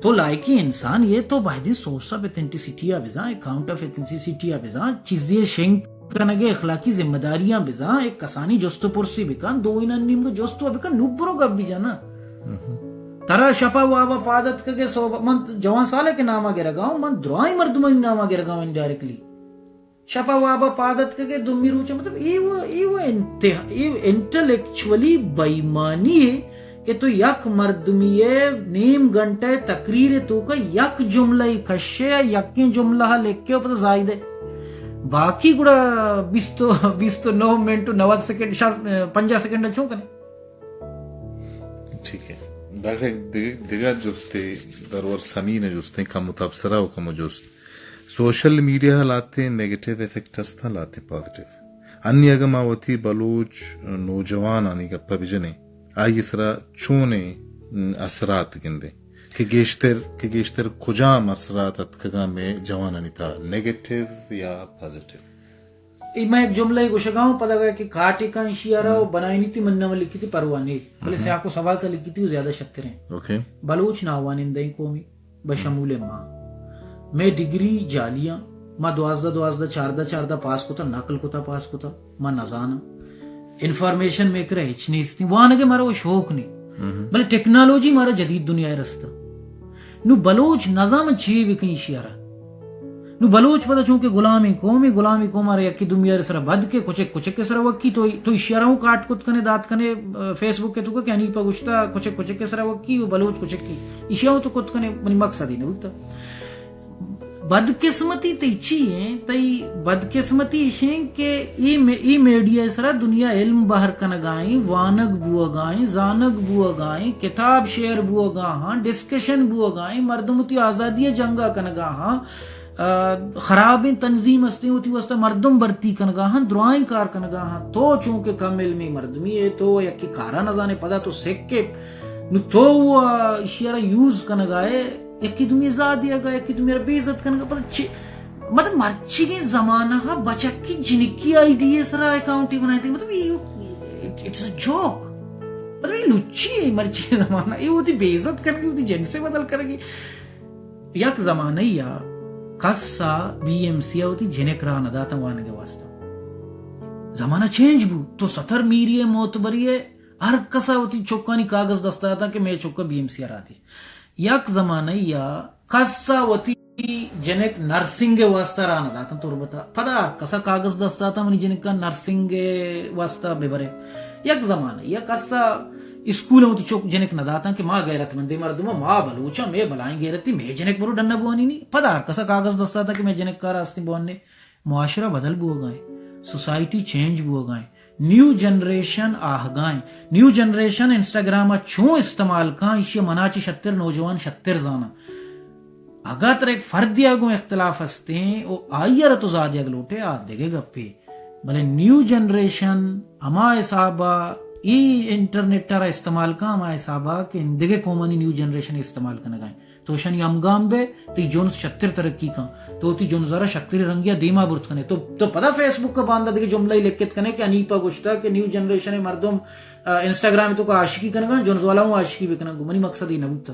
تو لائقیں انسان یے، تو بایدیں سورس آف اتھنٹیسٹی ءَ بزاں، اکاؤنٹ آف اتھنٹیسٹی ءَ بزاں، چیزے شنگ کنگ ءِ اخلاقی ذمہ داریاں بزاں، اے کسانی جست ءُ پرسے بکن، دوئینانی نیمگ ءَ جست ءُ بکن، نوں برو گپ بجن نا۔ ترا شپ ءَ واب ءَ پاد اتکگ ءِ سوب، من جوان سال ءَ کہ نام ءَ گرگ ءَ آں، من درائیں مردمانی نام ءَ گرگ ءَ آں انڈائریکٹلی۔ شپ ءَ واب ءَ پاد اتکگ ءِ دومی روچ ءَ، مطلب، اے و، اے و انتہا، اے انٹلیکچولی بے ایمانی یے کہ تو یک مردمی ءِ نیم گھنٹہ ءِ تقریر ءِ توک ءَ یک جملہ ءَ کش ئے، یکیں جملہ ءَ لکھ ئے ءُ پدا زاہد ئے۔ باقی گڑا بیست و، بیست و نو منٹ ءُ نود سیکنڈ، شاز-، پنجاہ سیکنڈ ءَ چون کن ئے؟ ٹھیک ہے۔ ڈاکٹر، یک دگہ، دگہ جستے، درور سمین ءِ جستیں، کمو تبصرہ ءُ کمو جست۔ سوشل میڈیا ءَ لہتیں نیگیٹو افیکٹ ہستاں، لہتیں پازیٹو۔ انی اگاں ما وتی بلوچ نوجوانانی گپ ءَ بجنیں، آئی ءِ سرا چونیں اثرات گندیں کہ گیشتر، کہ گیشتر کجام اثرات اتکگاں مئے جوانانی تہا، نیگیٹو یا پازیٹو؟ اے من یک جملہ ءَ گوشگ ءَ آں، پدا اگاں کہ کاٹے کن ایشی ءَ را ءُ بنائینیتی، من نہ لکھیتی، پرواہ نے، بلے سیاق ءُ سباق ءَ لکھیتی ءُ زیادہ شتریں۔ اوکے۔ بلوچ ناوانندہیں قومے۔ بشمول ما۔ مئے ڈگری جعلی آں۔ ما دوازدہ دوازدہ، چاردہ چاردہ پاس کتا، نقل کتا پاس کتا، ما نزاناں۔ انفارمیشن مئے کرا ہچ نیستیں۔ وانگ ءِ مارا وہ شوق نی۔ بلے ٹیکنالوجی مارا جدید دنیا ءَ رستا۔ نوں بلوچ نزانت چے بکن ایشی ءَ را۔ نوں بلوچ پدا چونکہ غلامیں قومے، غلامیں قوم ءَ را یکے دومی ءِ سرا بد کے، کچک کچک ءِ سرا وکی، تو، تو ایشی ءَ را ہوں کاٹ کت کنے، دات کنے، آ، فیس بک ءِ توکا کہ حنیف ءَ گوشتا کچک کچک ءِ سرا وکی ءُ بلوچ کچکی۔ ایشی ءَ تو کت کنے، منی مقصد ہی نہ بوتا۔ بدقسمتی تئی چی ہیں؟ تئی بدقسمتی ایش ہیں کہ اے می-، اے میڈیا ءِ سرا دنیا علم بہر کنگائیں، وانگ بوگائیں، زانگ بوگائیں، کتاب شیئر بوگا ہاں، ڈسکشن بوگائیں، مردم وتی آزادی ءِ جنگا کنگا ہاں۔ آ، خرابیں تنظیم ہستیں، وتی واسطہ مردم بھرتی کنگا ہاں، درائیں کار کنگا ہاں۔ تو چونکہ کم علمیں مردمی ئے، تو یکے کارا نزانے، پدا تو سکے، نو تو، آ، ایشی ءَ را یوز کنگا ئے، یکے دومی زاہ دیگا، یکے دومی را بے عزت کنگا، پدا چی؟ مطلب، مرچیگیں زمانہ ءَ بچکی جنکی آئی ڈی ءِ سرا اکاؤنٹے بنائیتے، مطلب، یہ، it's a joke۔ مطلب، یہ لچی ہے مرچیگیں زمانہ، یہ وتی بے عزت کنگی، وتی جنسے بدل کنگی۔ یک زمانہ ءَ کس ءَ بی ایم سی ءَ وتی جنک راہ نہ داتاں وانگ ءِ واسطہ۔ زمانہ چینج بو، تو ستر میری ءِ معتبری ءِ، ہر کس ءَ وتی چکانی کاغذ دست ءَ داتاں کہ مئے چک ءَ بی ایم سی ءَ راہ دے۔ یک زمانہ ءَ کس ءَ وتی جنک نرسنگ ءِ واسطہ راہ نہ داتاں تربت ءَ۔ پدا ہر کس ءَ کاغذ دست ءَ داتاں منی جنک ءَ نرسنگ ءِ واسطہ بہ برے۔ یک زمانہ ءَ کس ءَ اسکول ءَ وتی چک جنک نہ داتاں کہ ما غیرت مندیں مردم آں، ما بلوچ آں، مئے بلائیں غیرتی، مئے جنک برو ڈن ءَ بوانی نی۔ پدا ہر کس ءَ کاغذ دست ءَ داتاں کہ مئے جنک ءَ را استیں بوان نے۔ معاشرہ بدل بوگا ایں، سوسائٹی چینج بوگا ایں، نیو جنریشن آہگا ایں۔ نیو جنریشن انسٹاگرام ءَ چون استعمال کاں، ایشی ءَ منا چہ شتر نوجوان شتر زاناں۔ اگاں ترا یک فردے ءَ گوں اختلاف ہستیں و آئی ءَ را تو زاہ دیگ لوٹے، آ دگہ گپے۔ بلے نیو جنریشن ہما حساب ءَ اے انٹرنیٹ ءَ را استعمال کاں، ہما حساب ءَ کہ اندگہ قومانی نیو جنریشن استعمال کنگا ایں۔ تو اشانی ہمگام بئے، تئی جنز شتر ترقی کن، تو وتی جنز ءَ را شتریں رنگے ءَ دیما برت کنے۔ تو، تو پدا فیس بک ءَ باندا دگہ جملہ لکھت کنے کہ حنیف ءَ گوشتا کہ نیو جنریشن ءِ مردم، آ، انسٹاگرام ءِ توکا عاشقی کنگا، جنز والا ہوں عاشقی بکنگا، منی مقصد اے نہ بوتا۔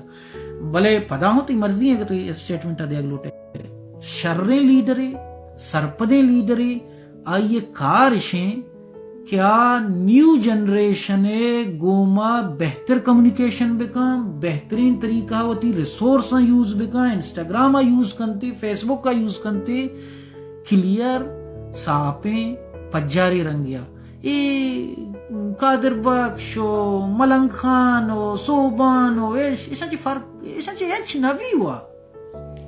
بلے پدا ہوں تئی مرضی ہے کہ تو اے اسٹیٹمنٹ ءَ دیگ لوٹے۔ شریں لیڈرے، سرپدیں لیڈرے، آئی ءِ کار اش ایں کہ آ نیو جنریشن ءِ گوما بہتر کمیونیکیشن بکن، بہترین طریقہ ءَ وتی ریسورساں یوز بکن، انسٹاگرام ءَ یوز کنتی، فیس بک ءَ یوز کنتی، کلیئر، ساپیں، پجاریں رنگے ءَ۔ اے قادر بخش و ملنگ خان و سوبان و ایش، ایشاں چی فرق، ایشاں چی ہچ نبی ہوا۔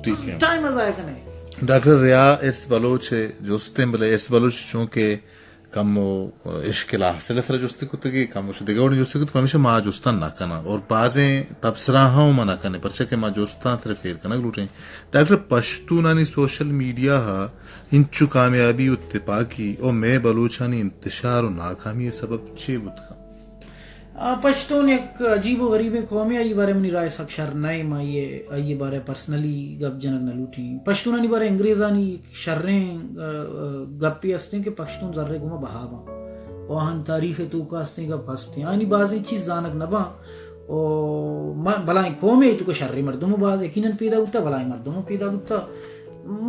ٹھیک ہے۔ ٹائم ءَ ضائع کنے۔ ڈاکٹر ریا ارس بلوچ ءِ جستیں، بلے ارس بلوچ چونکہ کمو اشکل حاصل سر جستی کتگی، کمو چہ دگہ وڑیں جستی کتگ، پمیشہ ما جستان نہ کناں اور بازیں تبصرہ ہم ما نہ کنیں، پرچہ کہ ما جستان سر فیر کنگ لوٹیں۔ ڈاکٹر، پشتونانی سوشل میڈیا ہا انچو کامیابی و تپاکی و مئے بلوچانی انتشار و ناکامی سبب چے بوت کن؟ آ، پشتون یک عجیب و غریبیں قومے، آئی بارے منی رائے سک شر نہ، ما آئی، آئی بارے پرسنلی گپ جنگ نہ لوٹیں۔ پشتونانی بارے انگریزانی شریں، آ، آ، گپے ہستیں کہ پشتون زرے گوما بہا باں۔ و آہان تاریخ توکا ہستیں گپ ہستیں۔ آنی بازیں چیز زانگ نہ باں۔ و ما بلائیں قومے توکا شریں مردم باز یقیناً پیدا بوتا، بلائیں مردم پیدا بوتا۔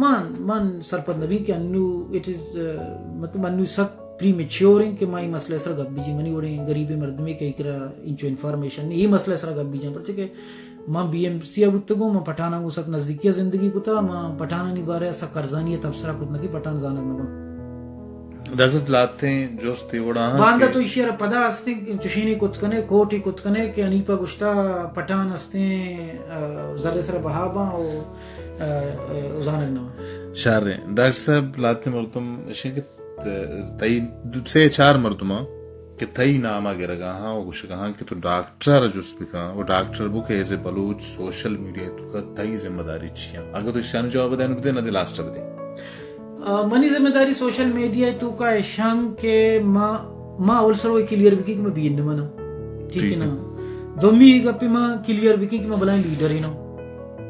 من، من سرپد نہ بیں کہ انو it is، آ، مطلب انو سک پری میچیور ایں کہ ما اے مسئلہ سر گپ بجیں۔ منی وڑیں غریبیں مردمے کہ ایکرا انچو انفارمیشن نہیں، اے مسئلہ سر گپ بجیں، پرچہ کہ من بی ایم سی ء بوتگوں، من پٹھاناں گوں سک نزیکی ء زندگی کتا، من پٹھانانی بارے ء سک ارزانی ء تبصرہ کت نہ کہ پٹھان زانگ نہ باں۔ ڈاکٹر، لاتیں جست اے وڑا ہاں باندا کہ تو ایشی ء را پدا ہستیں چشینے کت کنے، کوٹے کت کنے کہ حنیفہ گشتا پٹھان ہستیں، آ، زر سر بہا باں و، آ، آ، زانگ نہ باں۔ شر ایں۔ ڈاکٹر صاحب، لاتیں مردم اشیں کہ ت-، تئی دو، سے چار مردماں کہ تئی نام ء گرگ ء ہاں و گوشگ ء ہاں کہ تو ڈاکٹر ء را جست بکن و ڈاکٹر بو کہ as a Baloch social media ء توکا تئی ذمہ داری چی ایں؟ اگہ تو اشانی جواب دئے نو بدے، نہ دے لاسٹ ء بدے۔ آ، منی ذمہ داری سوشل میڈیا ء توکا اش ایں کہ ما، ما اول سر وے کلیئر بکیں کہ ما بی این ایم آں۔ ٹھیک ہے نا؟ دومی گپ ما کلیئر بکیں کہ ما بلائیں لیڈر ایں۔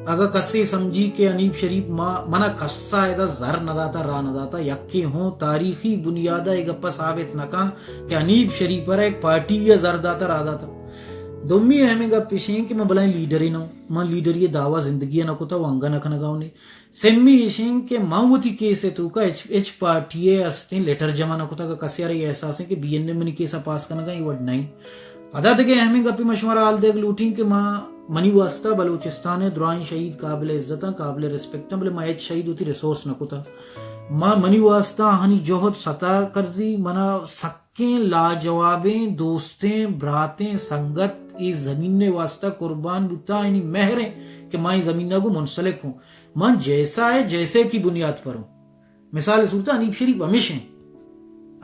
اگہ کسے سمجھی کہ حنیف شریف ما، منا کسا ادا زر نہ داتا، راہ نہ داتا، یکے ہوں تاریخی بنیادا اے گپا ثابت نہ کن کہ حنیف شریف ء را یک پارٹی ء زر داتا، راہ داتا۔ دومی اہمیں گپ اش ایں کہ من بلائیں لیڈرے نہ اوں، من لیڈری ء دعوی زندگی ء نہ کتا و انگہ نہ کنگا اوں۔ سیمی اش ایں کہ من وتی کیس ء توکا ہچ، ہچ پارٹی ء ہستیں لیٹر جمع نہ کتا کہ کسے ء را اے احساس ایں کہ بی این ایم منی کیس ء پاس کنگا ایں، اے وڑ نہ ایں۔ پدا دگہ اہمیں گپے من شمارا حال دیگ لوٹیں کہ ما، منی واسطہ بلوچستان ء درائیں شہید قابل عزت آں، قابل ریسپیکٹ آں، بلے ما ہچ شہید وتی ریسورس نہ کتا۔ ما، منی واسطہ آہانی جہد ستا کرزی، منا سکیں لاجوابیں دوستیں براتیں سنگت اے زمین ء واسطہ قربان بوتا، آہانی مہر ایں کہ ما اے زمین ء گوں منسلک اوں۔ من جیسا ہے جیسے کی بنیاد پر ہوں۔ مثال صورت حنیف شریف ہمیش ہیں۔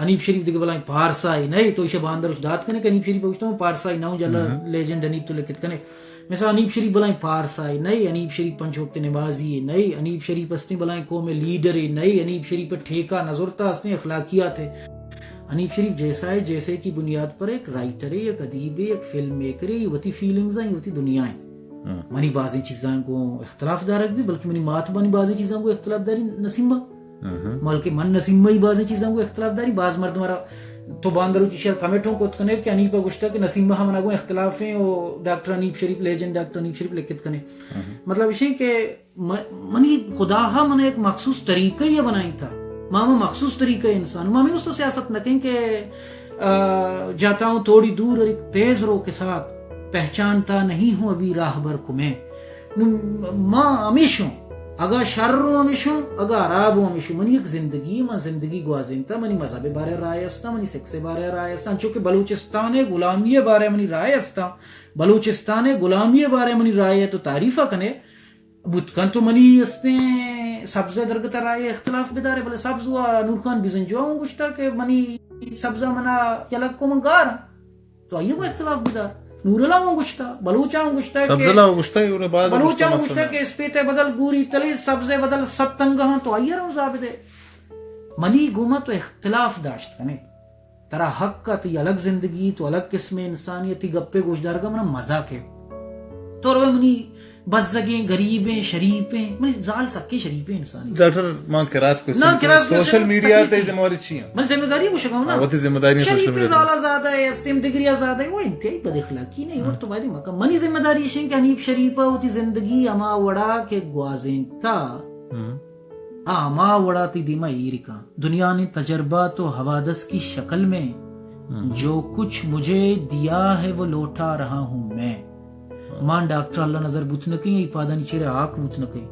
حنیف شریف دگہ بلائیں پارسائی نہ، تو ایشا باندر اش دات کنے کہ حنیف شریف گوشتا ہوں پارسائی نہ ہوں، جلا لیجنڈ حنیف تو لکھت کنے۔ مثال حنیف شریف بلائیں پارسائی نہ، حنیف شریف پنچ وقت نمازی نہ، حنیف شریف ہستیں بلائیں قوم لیڈر نہ، حنیف شریف ٹھیکہ نظرتا ہستیں اخلاقیات ہے۔ حنیف شریف جیسا ہے جیسے کی بنیاد پر ایک رائٹر ہے، ایک ادیب ہے، ایک فلم میکر ہے، یہ وتی فیلنگز ہیں، یہ وتی دنیا ہے۔ منی بازیں چیزاں گوں اختلاف دارگ بھی، بلکہ منی مات بانی بازیں چیزاں گوں اختلاف داری نسیمہ۔ بلکہ من نسیمہ ہی بازیں چیزاں گوں اختلاف داری، باز مردم را تو باندر و چیشر کمنٹ ہوں کت کنے کہ حنیفہ گوشتا کہ نسیمہ ہم منا گوں اختلاف ہیں و ڈاکٹر حنیف شریف لیجنڈ، ڈاکٹر حنیف شریف لکھت کنے۔ مطلب اشیں کہ م-، منی خدا ہا من ایک مخصوص طریقہ یہ بنائی تھا۔ ما، ما مخصوص طریقہ انسان، ما ہمیں اس تو سیاست نہ کہیں کہ، آ، جاتا ہوں تھوڑی دور اور ایک تیز رو کے ساتھ پہچانتا نہیں ہوں ابھی راہبر کو میں۔ نو ما ہمیشوں، اگا شر ہوں ہمیشوں، اگا حراب ہوں ہمیشوں، منی یک زندگی، من زندگی گوازینتا، منی مذہب بارے رائے استا، منی سکس بارے رائے استا، انچو کہ بلوچستان غلامی بارے منی رائے استا، بلوچستان غلامی بارے منی رائے تو تعریف کنے، بوت کن تو منی استیں سبز درگت رائے اختلاف بدارے، بلے سبز و نور خان بزنجو ہوں گوشتا کہ منی سبز منا یلگ کو من گار۔ تو آئی گو اختلاف بدار۔ نور اللہ ہوں گوشتا، بلوچا ہوں گوشتا سبز کہ اللہ ہوں گوشتا، انہیں باز بلوچا ہوں گوشتا کہ اسپیت بدل گوری تلی سبز بدل ست تنگا ہاں، تو آئی رو زاب دے۔ منی گوما تو اختلاف داشت کنے۔ ترا حق ات، تی الگ زندگی، تو الگ قسم انسانی، تی گپے گوشدارگا منا مزا کے۔ تو روے منی بزگیں، غریبیں، شریپیں، منی زال سکیں شریپیں انسانی۔ ڈاکٹر، ما کراس کوشچن نہ، کراس کوشچن سوشل میڈیا تکلیف تے نہیں۔ ذمہ داری چی ہیں؟ من ذمہ داری گوشگا ہوں نا۔ ہاں، وتی ذمہ داری سوشل شریف میڈیا تے۔ زالا زیادہ ہے، استیم دگریا زیادہ ہے، وہ انتہائی بد اخلاقی نہیں، اور تو بایدے مکا۔ منی ذمہ داری شیں کہ حنیف شریف وتی زندگی ہما وڑا کہ گوازینتا، آ ہما وڑا تی دیما ایرکاں۔ دنیا نے تجربات و حوادث کی شکل میں جو کچھ مجھے دیا ہے وہ لوٹا رہا ہوں میں۔ مان ڈاکٹر اللہ نظر بوت نہ کئیں، ای پادانی چیرے آک بوت نہ کئیں۔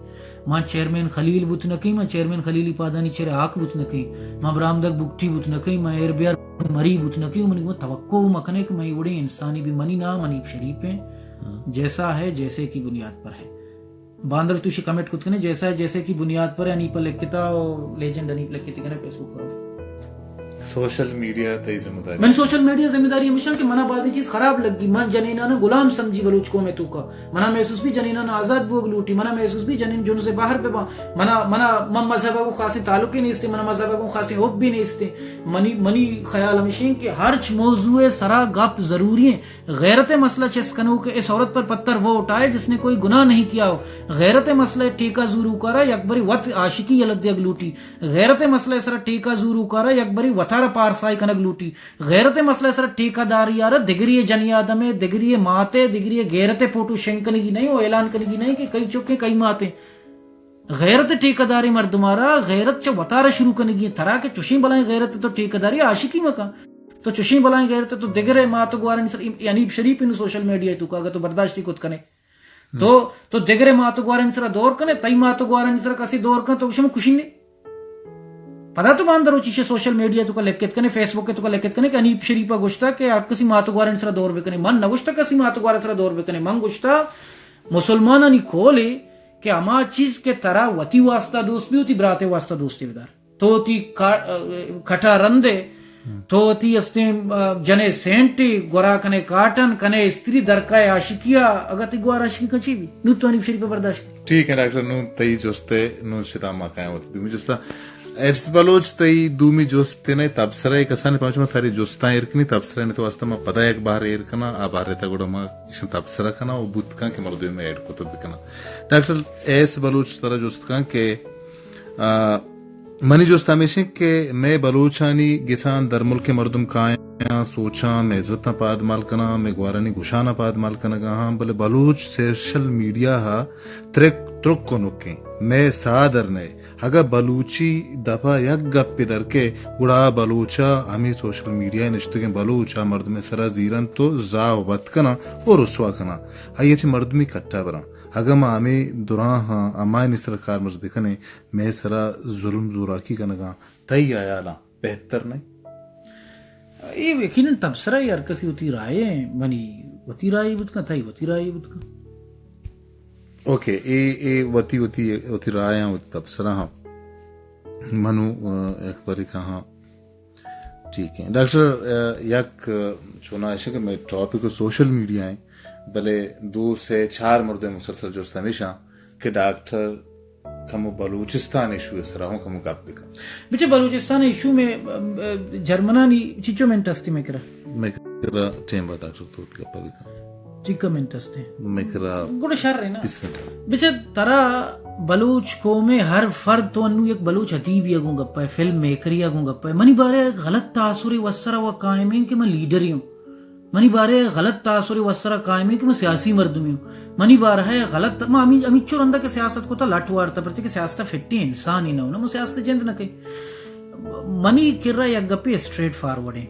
مان چیئرمین خلیل بوت نہ کئیں، مان چیئرمین خلیل ای پادانی چیرے آک بوت نہ کئیں۔ مان برامدگ بگٹی بوت نہ کئیں، مان ایر بیار مری بوت نہ کئیں۔ منی گوما توقع مکنے کہ من ای وڑیں انسانی بھی، منی نام حنیف شریف ہیں، جیسا ہے جیسے کی بنیاد پر ہے۔ باندر تو شی کمنٹ کت کنے، جیسا ہے جیسے کی بنیاد پر ہے، حنیف لکھتا و لیجنڈ حنیف لکھتی کنے فیس بک پر۔ سوشل میڈیا تئی ذمہ داری؟ من سوشل میڈیا ذمہ داری ہمیشہ کہ منا بازیں چیز خراب لگی، من جنینانا غلام سمجھی بلوچ قوم توکا۔ منا محسوس بی جنینانا آزاد بوگ لوٹی، منا محسوس بی جنین جنز باہر بباں۔ منا، منا، من مذہب کو خاصیں تعلق ہی نیستے، منا مذہب کو خاصیں حب بھی نیستے۔ منی، منی خیال ہمیشہ کہ ہرچ موضوع سرا گپ ضروری ہیں۔ غیرت مسئلہ چست کنوک، اس عورت پر پتھر وہ اٹھائے جس نے کوئی گناہ نہیں کیا ہو۔ غیرت مسئلہ ٹیکہ زوروکارا یک بری وت عاشقی یلہ دیگ لوٹی۔ غیرت مسئلہ سرا ٹیکہ زوروکارا یک بری وتارا پارسائی کنگ لوٹی۔ غیرت مسئلہ سرا ٹیکہ داری آرا دگری جنی آدم ہے، دگری مات ہے، دگری غیرت فوٹو شنگ کنگی نہیں و اعلان کنگی نہیں کہ کئی چکیں کئی ماتیں۔ غیرت ٹیکہ داری مردم آرا، غیرت چہ وتارا شروع کنگی۔ ترا کہ چشیں بلائیں غیرت تو ٹیکہ داری عاشقی مکن۔ تو چشیں بلائیں غیرت تو دگرے مات و گوارانی سر، ام-، حنیف شریف انو سوشل میڈیا توکا اگر تو برداشتی کت کنے۔ تو، تو دگرے مات و گوارانی سرا دور کنے، تئی مات و گوارانی سرا کسی دور کن، تو گوشے من کشینے۔ پدا تو باندر روچی شے سوشل میڈیا توکا لکھت کنے، فیس بک توکا لکھت کنے کہ حنیف شریفا گوشتا کہ ہر کسی مات و گوارانی سرا دور بکنے۔ من نہ گوشتا کسی مات و گوارانی سرا دور بکنے۔ من گوشتا مسلمانانی کول ہے کہ ہما چیز کہ ترا وتی واسطہ دوست بی، وتی براتے واسطہ دوستی بدار۔ تو وتی کا-، کٹا رندے، تو وتی استیں، آ، جنے سینٹی، گورا کنے کاٹن، کنے استری، درکائے عاشقیا، اگا تئی گوار عاشقی کنچی بی، نو تو حنیف شریف برداشت کن۔ ٹھیک ہے ڈاکٹر، نو تئی جستے، نو شتا ما کائیں وتی دومی جستا۔ ایڈس بلوچ، تئی دومی جست تینے تبصرہ، ایک کسانی پانچ ما ساری جستاں ایر کنی، تبصرہ نے تو واسطہ ما پدا یک بار ایر کنا، آ بار تا گڑا ما ایشن تبصرہ کنا و بوت کن کہ مردم میں ایڈ کتب بکنا۔ ڈاکٹر ایس بلوچ ترا جست کن کہ آ، منی جست ہمیش انت کہ مئے بلوچانی گسان درملک ء مردم کایاں، سوچاں، مئے عزتاں پاد مال کناں، مئے گوارانی گشاناں پاد مال کنگا آں، بلے بلوچ سوشل میڈیا ء ترک، ترک کنوکیں، مئے ساہ در نئے۔ اگاں بلوچی دپ ء یک گپے در کئے، گڑا آ بلوچ ء ہمے سوشل میڈیا ء نشتگیں بلوچ آ مردمے سرا زیرنت و زاہ و بد کناں و رسوا کناں۔ آئی ء چہ مردمی کٹا براں۔ اگاں ما ہمے دراہاں ہمایانی سرا کارمرز بکنیں، مئے سرا ظلم زوراکی کنگاں، تئی ہیالاں بہتر نہ؟ اے یقیناً تبصرہ ء ہر کسی وتی رائے ہیں، منی وتی رائے بوت کن، تئی وتی رائے بوت کن۔ اوکے، اے، اے وتی، وتی، وتی رائے ہیں، وتی تبصرہ ہاں۔ منو، آ، اکبری کہاں۔ ٹھیک ہے۔ ڈاکٹر، آ، یک، آ، چوناہا کہ مئے ٹاپک سوشل میڈیا ہیں، بلے دو سے چار مردم مسلسل جست ہمیشہ کہ ڈاکٹر کمو بلوچستان ایشو ء سرا ہوں کمو گپ بکن۔ بچے بلوچستان ایشو میں، ام، ام، جرمنانی چچو منٹ ہستی میں کرا؟ میں کرا ٹیم با ڈاکٹر تو گپ بکن۔ چکا منٹ ہستے؟ میں کرا گڑا شر ہے نا۔ بیس منٹ۔ بچے ترا بلوچ قوم ہر فرد تو انو یک بلوچ ادیبی گوں گپ ہے، فلم میکری گوں گپ ہے۔ منی بارے غلط تاثر وسرا و قائم ہیں کہ میں لیڈری ہوں۔ منی بارے غلط تاثر وسرا قائم ہے کہ من سیاسی مردمی ہوں۔ منی بارہ ہے غلط، ما ہمی، ہمیچو رندا کہ سیاست کو تا لٹ وارتا، پرچہ کہ سیاست فٹی انسان ہی نہ ہونا، من سیاست جند نہ کہیں۔ منی کرا یک گپی اسٹریٹ فارورڈ ہے۔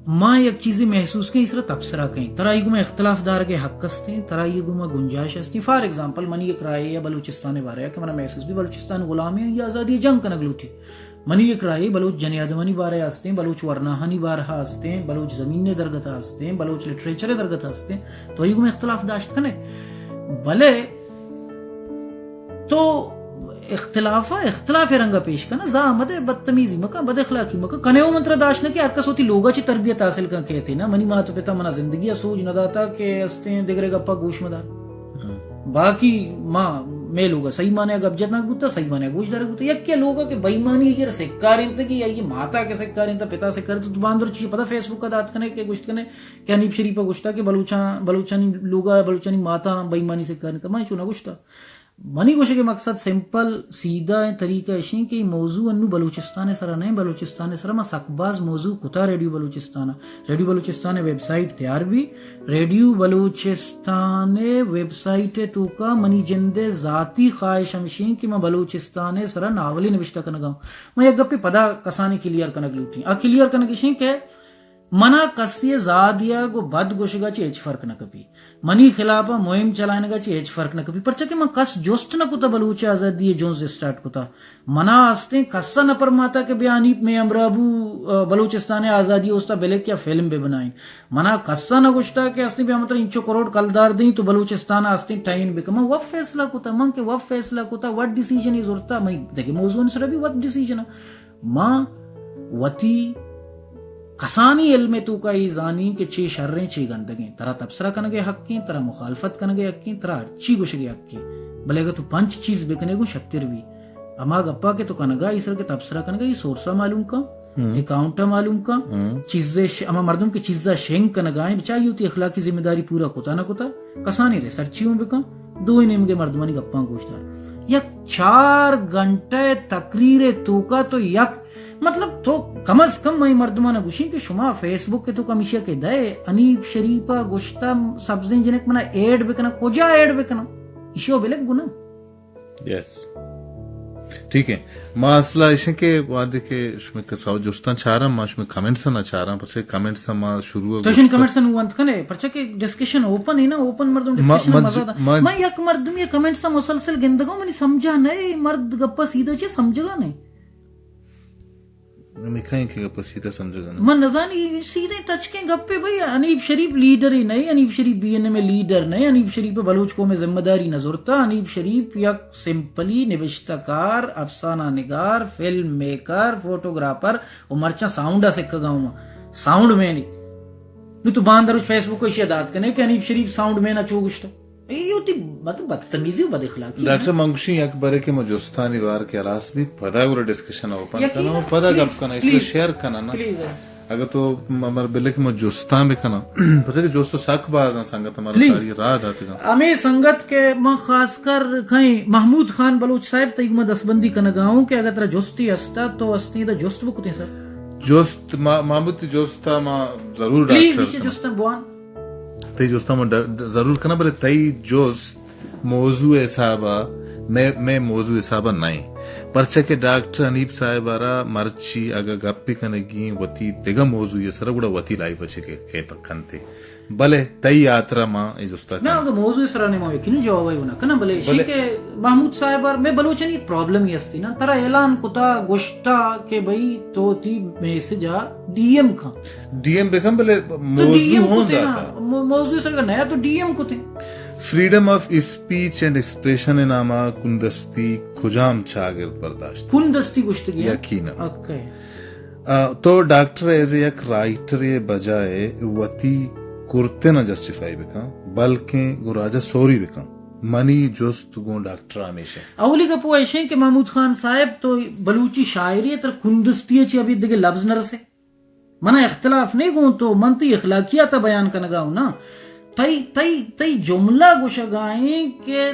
ما یک چیزی محسوس کہیں، اس را تبصرہ کہیں۔ ترا ایگو میں اختلاف دار کے حق ہستے ہیں، ترا ایگو میں گنجائش ہستے ہیں۔ فار ایگزامپل، منی یک رائے یا بلوچستان بارے کہ منا محسوس بھی بلوچستان غلام ہے یا آزادی جنگ کنگ لوٹی۔ منی یک رائے بلوچ جنی آدمانی بارے ہستیں، بلوچ ورناہانی بارہ ہستیں، بلوچ زمین درگت ہستیں، بلوچ لٹریچر درگت ہستیں، تو ایگو میں اختلاف داشت کنے۔ بلے تو اختلاف، اختلاف رنگا پیش کنا، زا مدے بدتمیزی مکن، بد اخلاقی مکن، کنے او منتر داشت نہ کہ ہر کس ہوتی لوگا چی تربیت حاصل کن کہتے نا، منی مات پتا منا زندگی سوج نہ داتا کہ ہستیں دگرے گپا گوش مدار۔ باقی ما، مئے لوگ ء صحیح معنی ء گپ جتنگ بوتا، صحیح معنی ء گوش دارگ بوتا۔ یکے لوگ ء کہ بے ایمانی ء سکارینتگی، آئی ماتا کہ سکارینتا، پتا سکارینتا، تو باندر چی پدا فیس بک ء دات کنے کہ گوشت کنے کہ حنیف شریف ء گوشتا کہ بلوچاں، بلوچانی لوگ ء، بلوچانی ماتا بے ایمانی سکارینتا۔ من چو نہ گوشتا۔ منی گوشگ ء مقصد سمپل سیدھا ء طریقہ اشیں کہ اے موضوع انو بلوچستان ء سرا نہ، بلوچستان ء سرا ما سک باز موضوع کتا ریڈیو بلوچستان ء۔ ریڈیو بلوچستان ء ویب سائٹ تیار بی، ریڈیو بلوچستان ء ویب سائٹ ء توکا منی جند ء ذاتی خواہش ہمشیں کہ من بلوچستان ء سرا ناولے نبشتہ کنگا ہوں۔ من یک گپے پدا کسانیں کلیئر کنگ لوٹیں۔ آ کلیئر کنگ اشیں کہ منا کسے ء زاہ دیگ و بد گوشگا چہ ہچ فرق نہ کپی۔ منی خلاف ء مہم چلائینگا چہ ہچ فرق نہ کپی۔ پرچا کہ من کس جست نہ کتا بلوچ آزادی ء جنز اسٹارٹ کتا۔ منا ہستیں کس ء نہ پرماتا کہ بیا حنیف مئے ہمراہ بو، آ، بلوچستان ء آزادی ء اوستا بلک یا فلم بہ بنائیں۔ منا کس ء نہ گوشتا کہ ہستیں بیا مطلب انچو کروڑ کلدار دیں تو بلوچستان ء ہستیں ٹائن بکن۔ من وت فیصلہ کتا، من کہ وت فیصلہ کتا، وت ڈیسیژن ء زرتا، من دگہ موضوع سرا بھی وت ڈیسیژن ء۔ ما وتی کسانی علم ءِ توکا اے زانیں کہ چے شریں، چے گندگیں۔ ترا تبصرہ کنگ ءِ حق ایں، ترا مخالفت کنگ ءِ حق ایں، ترا ہرچی گوشگ ءِ حق ایں، بلے اگہ تو پنچ چیز بکنے گوں شتر بی۔ ہما گپا کہ تو کنگا، ایسر کہ تبصرہ کنگا، اے سورسا معلوم کن، ہم۔ اکاؤنٹا معلوم کن، ہم۔ چیزے ش-، ہما مردم کہ چیزا شنگ کنگا ایں، بچا اے وتی اخلاقی ذمہ داری پورا کتا نہ کتا، کسانیں ریسرچے اوں بکن، دوئیں نیمگے مردمانی گپاں گوش دار۔ یک چار گھنٹہ تقریر ءِ توکا تو یک، مطلب، تو کم از کم مئے مردماں گوشیں کہ شما فیس بک ءِ توکا ہمیشی کہ دئے، حنیف شریف ءَ گوشتہ سبزیں جنک منا ایڈ بکناں، کجا ایڈ بکناں؟ ایشی ءَ بلک گو نا۔ یس۔ ٹھیک ہے۔ ما اصلا ایشیں کہ وہدے کہ شمے کسا جستاں چاراں، ما شمے کمنٹس نہ چاراں، پرچہ کمنٹس ما شروع تو شن گوشتہ۔ کمنٹس نو انت کنے، پرچہ کہ ڈسکشن اوپن ہے نا، اوپن مردم ما، ڈسکشن ما مزہ ج-، دا۔ ما ما یک مردم یہ کمنٹس مسلسل گندگا، منی سمجھا نہ، مرد گپا سیدھا چے سمجھگا نہیں۔ ہمے کئیں کہ گپ سیدھا سمجھگا نہ۔ من نزانی، سیدھیں تچکیں گپے بھئی، حنیف شریف لیڈر ہی نہیں، حنیف شریف بی این ایم ءِ لیڈر نہیں، حنیف شریف ءَ بلوچ قوم ءِ ذمہ داری نہ زرتا، حنیف شریف یک سمپلی نبشتہ کار، افسانہ نگار، فلم میکر، فوٹوگرافر و مرچاں ساؤنڈ ءَ سکگا ہوں، ساؤنڈ مین ہی۔ نو تو باندروچ فیس بک ءَ اشی ءَ دات کنے کہ حنیف شریف ساؤنڈ مین ءَ چو گوشتو۔ اے وتی، مطلب، بدتمیزی و بد اخلاقی ہے نا۔ ڈاکٹر، من گوشیں یک برے کہ ما جستانی بار کہ ہلاس بی، پدا گڑا ڈسکشن اوپن یقیناً۔ کناں، پدا پلیز، گپ کناں، اس پلیز۔ شیئر کناں نا۔ پلیز۔ اگر تو م-، مر بلے کہ ما جستاں بکناں، پرچہ کہ جست و سک باز ہیں سنگت ہمارا پلیز۔ ساری راہ داتگاں۔ ہمیں سنگت کہ من خاص کر کہیں محمود خان بلوچ صاحب تئی گما دستبندی کنگا ہوں کہ اگر ترا جستی ہستا تو ہستی دا جست بکتیں سر۔ جست ما-، محمود تئی جستا ما ضرور پلیز ڈاکٹر اسے کناں۔ جستاں بوان۔ تئی جستاں من ڈ-، ڈ-، ضرور کناں، بلے تئی جست موضوع حسابا، مئے، مئے موضوع حسابا نئیں۔ پرچہ کہ ڈاکٹر حنیف صاحب ءَ را مرچی اگہ گپے کنگی وتی دگہ موضوع سرا گڑا وتی لائیو چے کہ، کہ کنتے۔ بلے تئی ہاترا ما اے جستا نہ، کناں۔ اگہ موضوع سرا نے ما یقیناً جواب نہ کناں، بلے اشی بلے کہ محمود صاحب ءَ را مئے بلوچانی پرابلم ہی ہستی نا، ترا اعلان کتا، گوشتا کہ بھئی تو تی میسج آ ڈی ایم کن۔ ڈی ایم بکن، بلے تو ڈی ایم موضوع ہوں کتے نا، داتا۔ مو-، موضوع سرگا نیا تو ڈی ایم کتے۔ Freedom of speech and expression ناما کندستی کجام چاگرد برداشت؟ کندستی گوشتگی ہے؟ یقیناً۔ اوکے۔ آ، تو ڈاکٹر ایز اے یک رائٹر بجائے وتی کرتن جسٹیفائی بکن، بلکیں گوں راجا سوری بکن۔ منی جست گوں ڈاکٹر ہمیشہ۔ اولی گپ وہ ایشیں کہ محمود خان صاحب تو بلوچی شاعری تر کندستی چی ابھی دگہ لفظ نہ رسے۔ منا اختلاف نہیں گوں تو، من تئی اخلاقیات بیان کنگا ہوں نا۔ تئی، تئی، تئی جملہ گوشگائیں کہ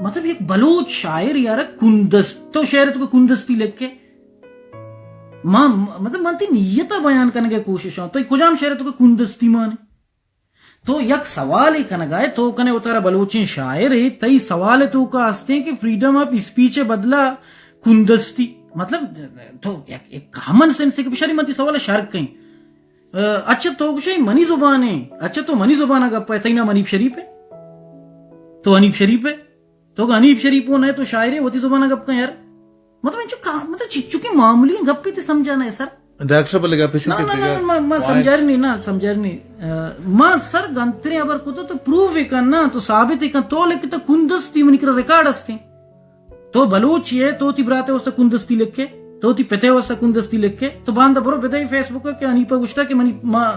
مطلب یک بلوچ شاعر یار کندست، تو شعر تو کندستی لکھے۔ ما، مطلب من تئی نیت بیان کنگے کوشش ہوں۔ تو کجام شعر تو کندستی مانے؟ تو یک سوالے کنگائے، تو کنے وتارا بلوچیں شاعرے، تئی سوال توکا ہستیں کہ فریڈم آف اسپیچ بدلا کندستی۔ مطلب، تو یک، یک کامن سینس کہ بشاری من تئی سوال شر کئیں۔ اچھا تو گوشے منی زبان ہے، اچھا تو منی زبان گپ ہے، تئی نام حنیف شریف ہے؟ تو حنیف شریف ہے؟ تو حنیف شریف ہو نہ تو شاعرے، وتی زبان گپ کن یار۔ مطلب انچو کا، مطلب چچو کے معمولی گپ تے سمجھانا ہے سر۔ ڈاکٹر بلے گپ ایشی نہ، کہ نہ، دیگا نہ، ما، ما پوائنٹ سمجھار نہیں، نہ سمجھار نہیں۔ آ، ما سر گنتریں خبر کو تو، تو پروف کن نا، تو ثابت کن، تو لکھ تو کندستی منی کرا ریکارڈ ہستے۔ تو بلوچی ہے، تو تی براتے واسطہ کندستی لکھے، تو تی پتے واسطہ کندستی لکھے، تو باندا برو بدے فیس بک کہ حنیفہ گوشتا کہ منی ما،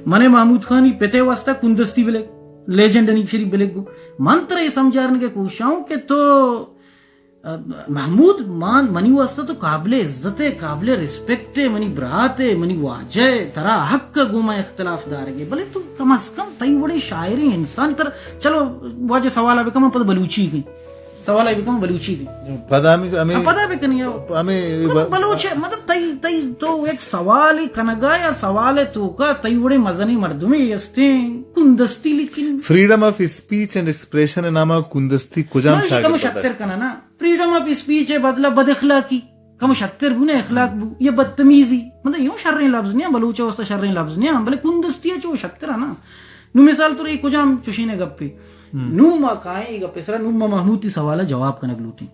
منے محمود خانی پتے واسطہ کندستی بلے، لیجنڈ حنیف شریف بلے گو۔ من ترے سمجھارنے کے کوشاں کہ تو محمود مان منی واسطہ تو قابل عزت ہے، قابل ریسپیکٹ ہے، منی برات ہے، منی واجہ ہے، ترا حق ہے گو ما اختلاف دارگے، بلے تو کم از کم تئی وڑے شاعریں انسان تر، چلو واجہ سوال بکم پد بلوچی گئی، سوال بکم بلوچی گئی۔ پدا ہمیں، ہمیں، پدا بکنی ہمیں مطلب بلوچ ہے، مطلب تئی، تئی تو ایک سوال کنگا یا سوال توکا تئی وڑے مزنی مردمی ہستیں کندستی لیکن freedom of speech and expression ناما کندستی کجام بلے شاگرد کم شتر کننا؟ فریڈم آف اسپیچ ءِ بدلا بد اخلاقی، کم شتر بو نہ اخلاق بو، یا بدتمیزی، مطلب یوں شریں لفظ نہ، بلوچ ءِ واسطہ شریں لفظ نہ، بلے کندستی ءَ چو شتر ہے نا۔ نو مثال تو اے کجام چوشیں گپے۔ نو ما کائیں اے گپے سرا، نو ما محمود تی سوال ءِ جواب کنگ لوٹیں۔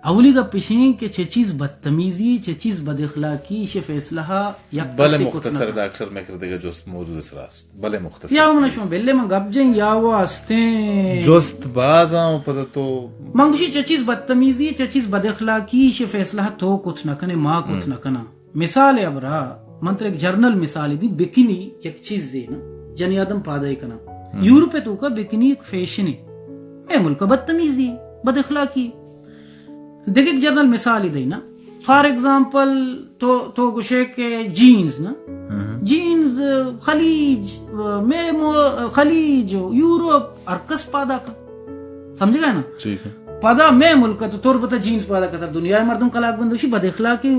اولی گپ اشیں کہ چہ چیز بدتمیزی، چہ چیز بد اخلاقی، شے فیصلہ یک بلے کسے کت مختصر نہ۔ ڈاکٹر مکر دیگا جست موضوع سرا است۔ بلے مختصر یا من پلیز۔ شما بلے من گپ جن یا وہ ہستیں۔ جست باز آں پدا تو من گوشی چہ چیز بدتمیزی، چہ چیز بد اخلاقی، شے فیصلہ تو کت نہ کنے، ما کت نہ کنا۔ مثال ابرا من ترا یک جرنل مثالے دی، بکنی یک چیزے نا، جنی آدم پادے کناں۔ یورپ ءِ توکا بکنی یک فیشنے، مئے ملک ءَ بدتمیزی، بد اخلاقی۔ دگہ یک جرنل مثالے دئینا، فار ایگزامپل تو، تو گوشے کہ جینز نا، جینز، خلیج، مئے مو-، خلیج و یورپ ہر کس پادا کن۔ سمجھگا نا؟ ٹھیک ہے۔ پدا مئے ملک ءَ تو تربت ءَ جینز پادا کن، سر دنیا ءِ مردم کلاگ بندوشی بد اخلاقی،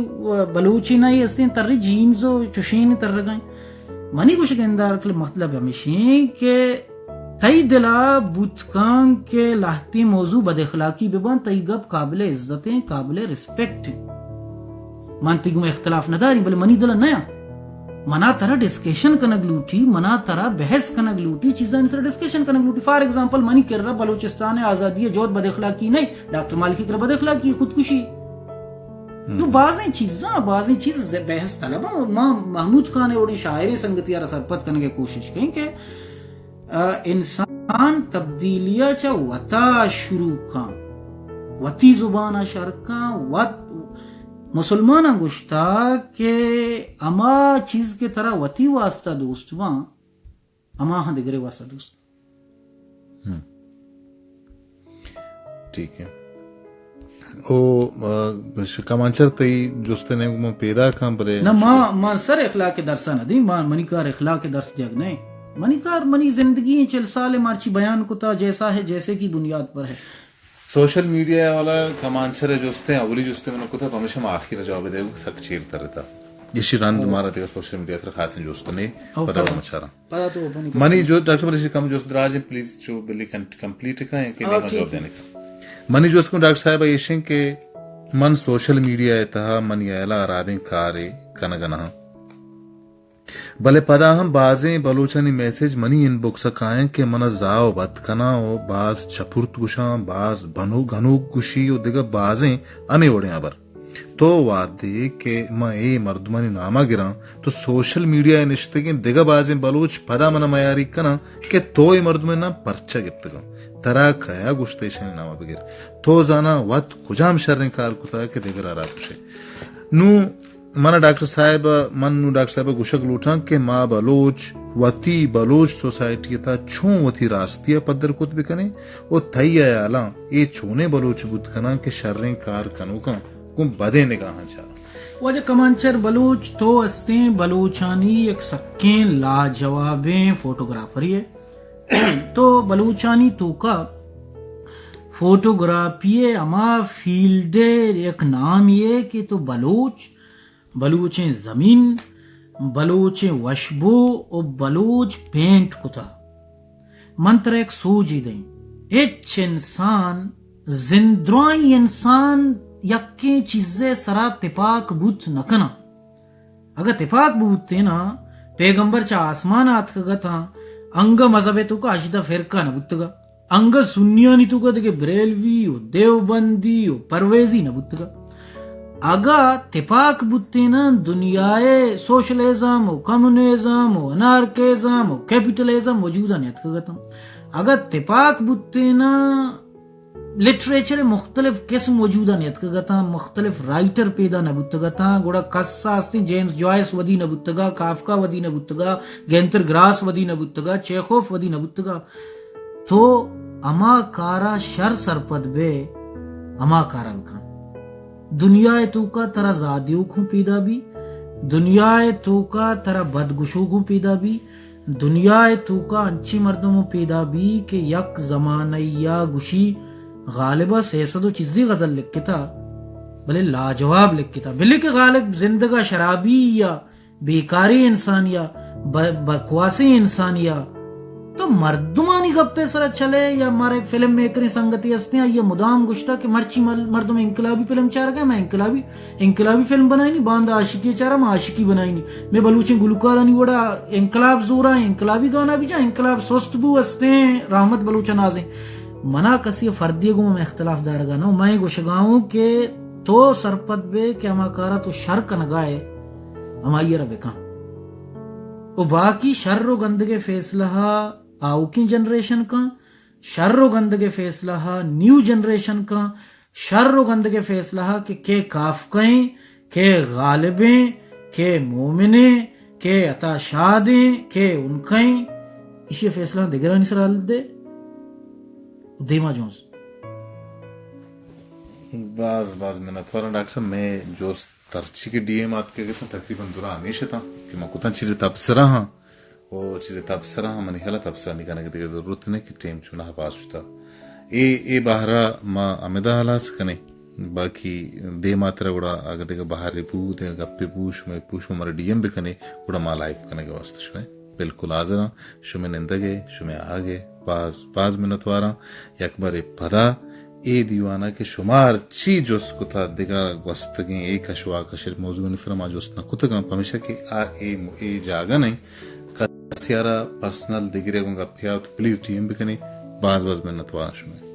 بلوچی نہ ہستیں ترے جینز و چشین ترگائیں۔ منی گوشگ ءِ اندار کہ مطلب ہمیشیں کہ تئی دل ءَ بوت کن کہ لہتیں موضوع بد اخلاقی بباں، تئی گپ قابل عزتیں، قابل ریسپیکٹ ایں۔ من تئی گوما اختلاف نہ داریں، بلے منی دل ءَ نیا۔ منا ترا ڈسکشن کنگ لوٹی، منا ترا بحث کنگ لوٹی، چیزانی سر ڈسکشن کنگ لوٹی۔ فار ایگزامپل، منی کرا بلوچستان ءِ آزادی ءِ جہد بد اخلاقی نہ، ڈاکٹر مالکی کرا بد اخلاقی، خودکشی۔ نو بازیں چیزاں، بازیں چیز ز-، بحث طلب ایں۔ ما محمود خان ءِ وڑیں شاعریں سنگتی ءَ را سرپد کنگ ءِ کوشش کن کہ، آ، انسان تبدیلی ءَ چہ وتا شروع کن، وتی زبان ءَ شر کن، وت مسلماناں گوشتا کہ ہما چیز کہ ترا وتی واسطہ دوست باں، ہما ہاں دگرے واسطہ دوست۔ ٹھیک ہے۔ او، آ، ش-، کمانچر تئی جست ءِ نیمگ ءَ من پیداک آں، بلے نہ، ما، ما سر اخلاق ءِ درس ءَ نہ دیں، ما، منی کار اخلاق ءِ درس دیگ نہ ایں۔ منی کار، منی زندگی ایں، چل سال ءَ مرچی بیان کتا، جیسا ہے، جیسے کی بنیاد پر ہے۔ سوشل میڈیا والا کمانچر ءِ جست ءِ، اولی جست ءِ من کتا، پمیشا ما آخر ءَ جواب دے، سک چیر ترتا۔ ایشی رند مارا دگہ سوشل میڈیا سر خاصیں جست نے، او، پدا پدا۔ ما چاراں۔ پدا تو منی منی جو ڈاکٹر بلے کم جست دراج ایں، پلیز چو بلے کن-، کمپلیٹ کن کہ ہاں، نیما ٹھیک جواب ہے۔ دینے کا۔ منی جست کو ڈاکٹر صاحب ایشیں کہ من سوشل میڈیا ءِ تہا منی اہلا ہرابیں کارے کنگ نہ ہاں۔ بلے پدا ہم بازیں بلوچانی میسج منی ان باکس ءَ کائیں کہ منا زاہ و بد کناں و باز چپرت گوشاں، باز بنو-، گنوک گوشی و دگہ بازیں ہمے وڑیں ہبر۔ تو وہدے کہ من اے مردمانی نام ءَ گراں، تو سوشل میڈیا ءَ نشتگیں دگہ بازیں بلوچ پدا من ءَ میاریگ کناں کہ تو اے مردمانی نام پرچا گپتگاں؟ ترا کیا گوشتہ ایشانی نام ءَ بگر؟ تو زاناں وت کجام شریں کار کتگ کہ دگر ءَ را گوشئے؟ نوں من ءَ ڈاکٹر صاحب، من نوں ڈاکٹر صاحب ءَ گوشگ لوٹاں کہ ما بلوچ وتی بلوچ سوسائٹی ءِ تہا چون وتی راستی ءَ پدر کت بکنیں و تئی ہیالاں اے چونیں بلوچ بوت کناں کہ شریں کار کنوکاں گوں بدیں نگاہاں چاراں۔ واجہ کمانچر بلوچ، تو استیں بلوچانی یک سکیں لاجوابیں فوٹوگرافرے ئے۔ تو بلوچانی توکا فوٹوگرافی ءِ ہما فیلڈ ءِ یک نامے ئے کہ تو بلوچ، بلوچیں زمین، بلوچیں وشبو و بلوچ پینٹ کتا۔ من ترا یک سوجے دئیں، ہچ انسان، زندرائیں انسان یکیں چیزے سرا تپاک بوت نہ کناں۔ اگہ تپاک بوتیناں، پیغمبر چہ آسمان ءَ آتکگ اتاں، انگہ مذہب ءِ توکا ہژدہ فرقہ نہ بوتگا، انگہ سنیانی توکا دگہ بریلوی و دیوبندی و پرویزی نہ بوتگا۔ اگہ تپاک بوتیناں، دنیا ءِ سوشلزم و کمیونزم و انارکزم و کیپیٹلزم وجود ءَ نیتکگ اتاں۔ اگہ تپاک بوتیناں، لٹریچر ءِ مختلف قسم وجود ءَ نیتکگ اتاں، مختلف رائٹر پیدا نہ بوتگ اتاں، گڑا کس ءَ استیں جیمز جوائس ودی نہ بوتگا، کافکا ودی نہ بوتگا، گینتر گراس ودی نہ بوتگا، چیخوف ودی نہ بوتگا۔ تو ہما کارا شر سرپد بے، ہما کارا بکن۔ دنیا ءِ توکا ترا زاہ دیوک ہوں پیدا بی، دنیا ءِ توکا ترا بدگشوک ہوں پیدا بی، دنیا ءِ توکا انچیں مردم ہوں پیدا بی کہ یک زمانہ یا گوشی غالب ءَ سئے سد و چیزے غزل لکھتا، بلے لاجواب لکھتا۔ بلے کہ غالب زندگا شرابی یا بیکاریں انسان یا ب-، بکواسیں انسان یا تو مردمانی گپے سرا چلے یا مارا یک فلم میکریں سنگتے ہستیں، آئی ءَ مدام گوشتا کہ مرچی مل-، مردم انقلابی فلم چارگا، من انقلابی انقلابی فلم بنائینی، باندا عاشقی چارا ما عاشقی بنائینی۔ مئے بلوچیں گلوکارانی وڑا انقلاب زورا، انقلابی گانا بجا، انقلاب سست بو استیں، رحمت بلوچ نازیں۔ منا کسی فردی گوں میں اختلاف دارگا نہ، میں گوشگاؤں کہ تو سرپد بے کہ ہما کارا تو شر کنگائے، ہمائی را بکن۔ و باقی شر و گندگے فیصلہ آؤکیں جنریشن کن، شر و گندگے فیصلہ ءَ نیو جنریشن کن، شر و گندگے فیصلہ ءَ کہ کئے کافکا ایں، کئے غالب ایں، کہ مومنیں، کہ عطا شادیں، کہ انکیں، ایشی فیصلہ دگرانی سرا دے و دیما جونز۔ باز، باز منتواراں ڈاکٹر۔ مئے جوست ترچی کہ ڈی ایم آتکگ اتاں، تقریباً درا ہمیش اتاں کہ من کتاں چیزے تبصرہ ہاں، و چیزے تبصرہ ہاں، منی خیالا تبصرہ نی کنگ دگہ ضرورت نہ کہ ٹیم چوناہا پاس شتا۔ اے، اے بہرا ما ہمدا ہلاس کنیں، باقی دیما ترا گڑا اگہ دگہ بہرے بو، دگہ گپے بو، شمئے پوش مارا ڈی ایم بکنے، گڑا ما لائیو کنگ واسطہ شمئے بالکل حاضر آں۔ شمئے نندگ ء، شمئے آہگ ء باز، باز منتواراں۔ یک برے پدا اے دیوان ء کہ شما ہرچی جست کتا، دگہ گوستگیں اے کش و آ کش موضوعانی سرا ما جست نہ کتگاں، پمیشا کہ آ اے، اے جاگہ نہ انت۔ کسے ء را پرسنل دگرے گوں گپے آ تو پلیز ڈی ایم بکنے۔ باز باز منتواراں شمئے۔